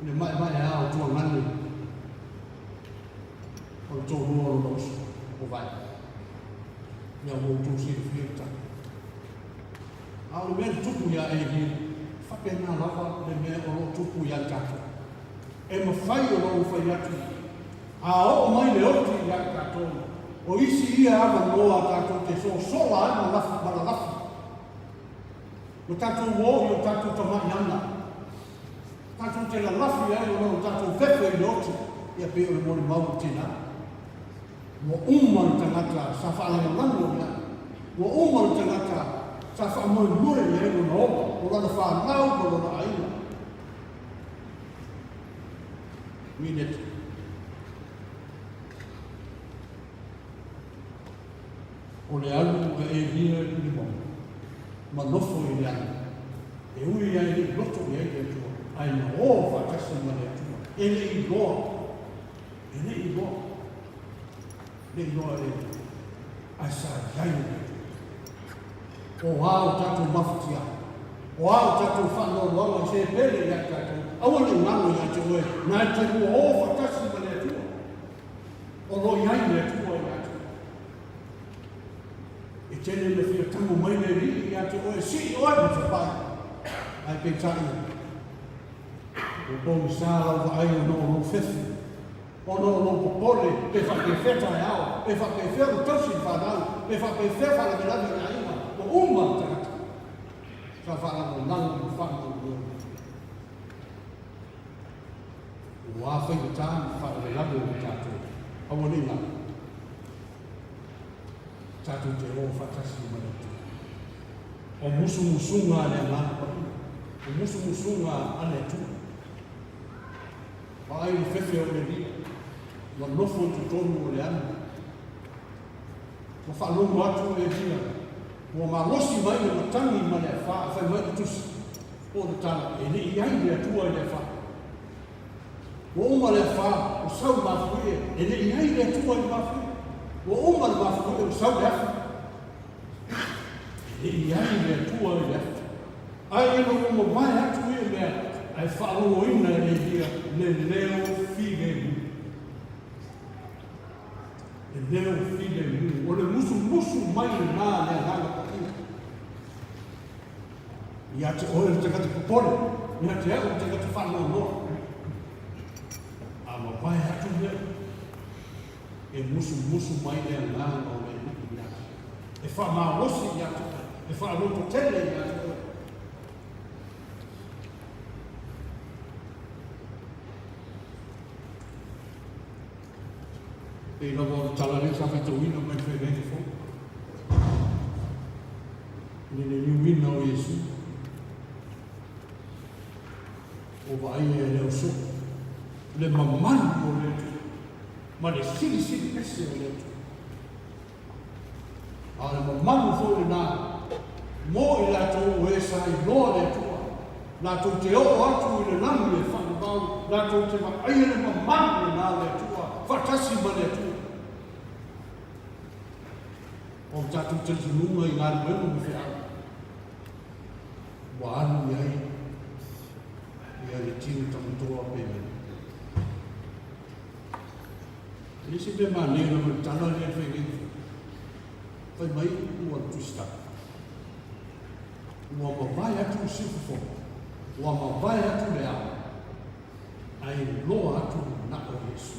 le maemaeā o tuagane o le toalua o lona uso o Vaea. Ia ua outou silafia le tala. A o le mea na tupu iā Elia, e faapena lava le mea o lo o tupu iā tatou. E mafai ona ou fai atu, a oo mai le oti iā tatou, o isi ia avanoa tatou te sosola ai ma lafi, ma lalafi. Ua tatou o i o tatou tamai ana. Tatou te lalafi ai ona o tatou fefe i le oti, ia pei o le molimau o tinā. Ua uma le tagata sa faalagolago i ai. Ua uma le tagata sa faamoemoe i ai lona ola, o lana fanau ma lona aiga. Minete. O le alu a Elia i le mauga, ma nofo i le ana, e ui ai le i loto i ai le Atua, ae na o faatasi ma le Atua, e le i iloa, e le i iloa, le iloa e ae sa i ai le Atua. O a o tatou mafatia, o a o tatou faanoanoaga i se pele ia tatou, aua ne i galo ia te oe, na e te lua o faatasi ma le Atua. O lo o i ai le Atua ia te oe. E tele ina fia tango mai le Alii ia te oe, sii oe ma te pai. Ae peitai, ua pogisa lau vaai ona o lou fefe, ona o lou popole, pe faapefea taeao, pe faapefea ua tausi le fanau, pe faapefea faalavelave i aiga, ua uma le tagata. Sa faalagolago ma faamaumoe. Ua faigata ma faalavelave o tatou. Aua ne i galo. Tatou te o faatasi ma le Atua. O musumusuga a le Agaga Paia, o musumusuga a le Atua. Vaai le fefe o Elia, ua nofo i totonu o le ana. Ua faalogo atu Elia, ua malosi mai le matagi ma le afa, fai mai le tusi, po o le tala, e le i ai le Atua i le afa. Ua uma le afa, ua sau le mafuie, e le i ai le Atua i le mafuie. Ua uma le mafuie, ua sau le afi. E le i ai le Atua i le afi. Ae ina ua mavae atu ia mea, ae faalogoina e Elia le leo filemu. Le leo filemu. O le musumusu mai lena a le Agaga Paia. Ia te oe le tagata popole, ia te au le tagata faanoanoa. A mavae atu mea, e musumusu mai le agaga o le Alii ia te oe. E faamalosi ia te oe, e faalototele ia te oe. Pei lava o le tala lea sa faitauina mai le Feagaiga Fou. I le liliuina o Iesu, ua vaaia e le ausoo le mamalu o le Atua ma le silisili ese o le Atua. A o le mamalu foi lenā mo i latou o e sa iloa le Atua, latou te oo atu i le lagi e faavavau, latou te vaaia le mamalu lenā o le Atua faatasi ma le Atua. O le tatou talitonuga i galuega ma feau, ua alu i ai ia le tino tamatoa pei mai. E le se mea manaia lava le tala lea e fai nei. Fai mai upu a le Tusi Tala. Ua mavae atu le siufofoga, ua mavae atu le ao, ae loa atu na o Iesu.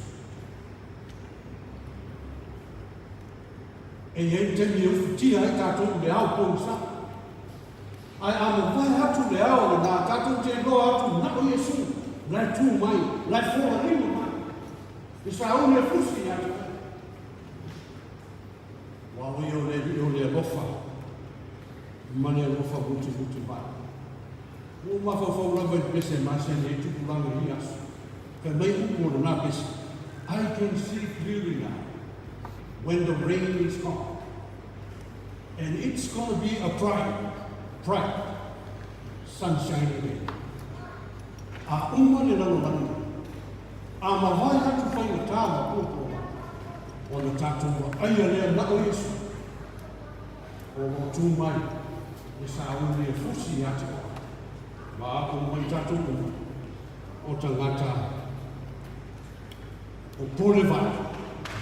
E i ai le taimi e ufitia ai tatou i le ao pogisa. Ae a mavae atu le ao lena, tatou te iloa atu na o Iesu, la e tu mai, la e folalima mai. E sauni e fusi ia te oe. Aua o ia o le Alii o le alofa ma le alofa mutimuti mai. Ua ou mafaufau lava i le pese e masani ai tupulaga i ia aso. Fai mai upu o lena pese, I can see clearly now when the rain is gone and it's gonna be a bright, bright sunshiny day. A uma le lalolagi, a mavae atu faigata ma puapua mai, ona tatou vaaia lea na o Iesu, o lo o tu mai le sauni e fusi ia te oe, ma aʻo mai tatou uma, o tagata o pole vale,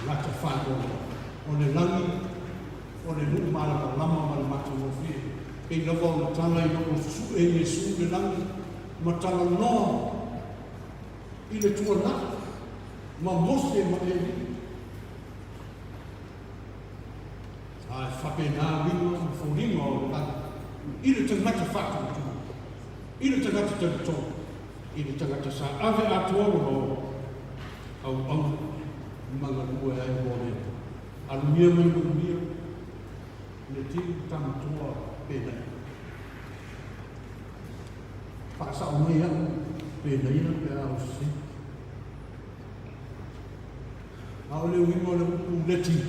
tagata faanoanoa, o le lagi, o le nuu malamalama ma le matagofie, pei lava ona tala ina ua susue Iesu le lagi, ma talanoa i le tuanai ma Mose ma Eli. A e faapena uiga ma foliga o le lagi i le tagata faatuatua, i le tagata talitonu, i le tagata sa ave atoa lona ola auauna ma galue ai mo le Atua. Alunia mai manuia le tiu tamatoa penei. Faasao mai au penaia pe a o sese. A o le uiga o le upu le tiu.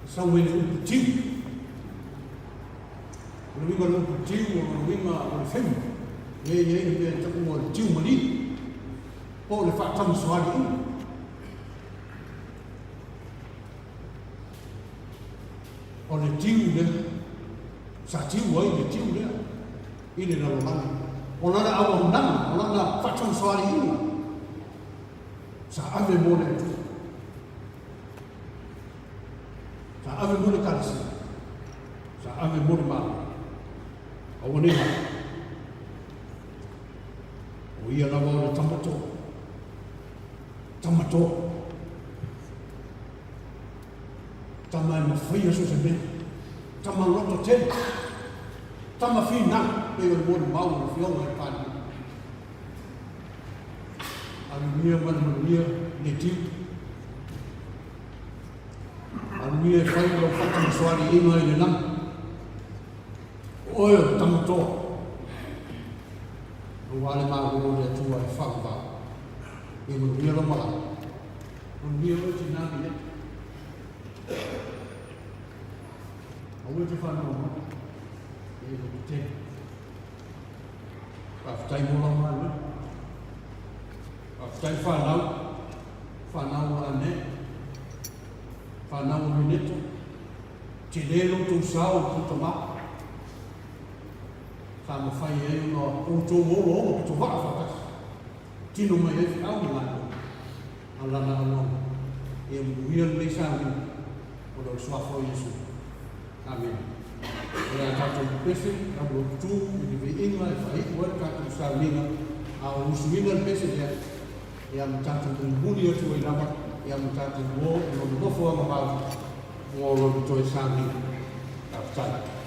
E sau mai le upu tiu. O le uiga o le upu tiu, o le uiga o le femu. E i ai le mea e taua o le tiu maliu. Po o le faatamasoaliiga. O le tiu lea, sa tiu ai le tiu lea i le lalolagi. O lana auaunaga, o lana faatamasoaliiga, sa ave mo le Atua. Sa ave mo le Ekalesia. Sa ave mo le Malo. Aua nei galo. O ia lava o le tamatoa. Tamatoa. Tama e mafaia so o se mea. Tama loto tele. Tama finau, pei o le molimau o le Afioga i le Palemia. Alunia ma le manuia le tiu. Alunia e fai lau faatamasoaliiga i le lagi. O oe o le tama toa. Aua le Malo o le Atua e faavavau. Ia manuia lau malaga. Manuia oe tinā Mineta. Aua e te whanoanoa. E loto tele. Faafetai mo lau galuega. Faafetai whanau. Whanau o Ane. Whanau o Mineta. Tele lo tou sao o tou tama. Sa mawhai ai ona outou olo olo pito waa whaatasi. Tino mai ai feau ma galuega a lana auauna. Ia manuia lenei sauniga ona o le Suafa o Iesu. Amene. O le a tatou pepese taulautu i le viiga e faaiu ai le tatou sauniga, a o usuina le pese lea, ia ma tatou mulimuli atu ai lava, ia ma tatou o i lona nofoaga mau mo lona toe sauniga. Faafetai.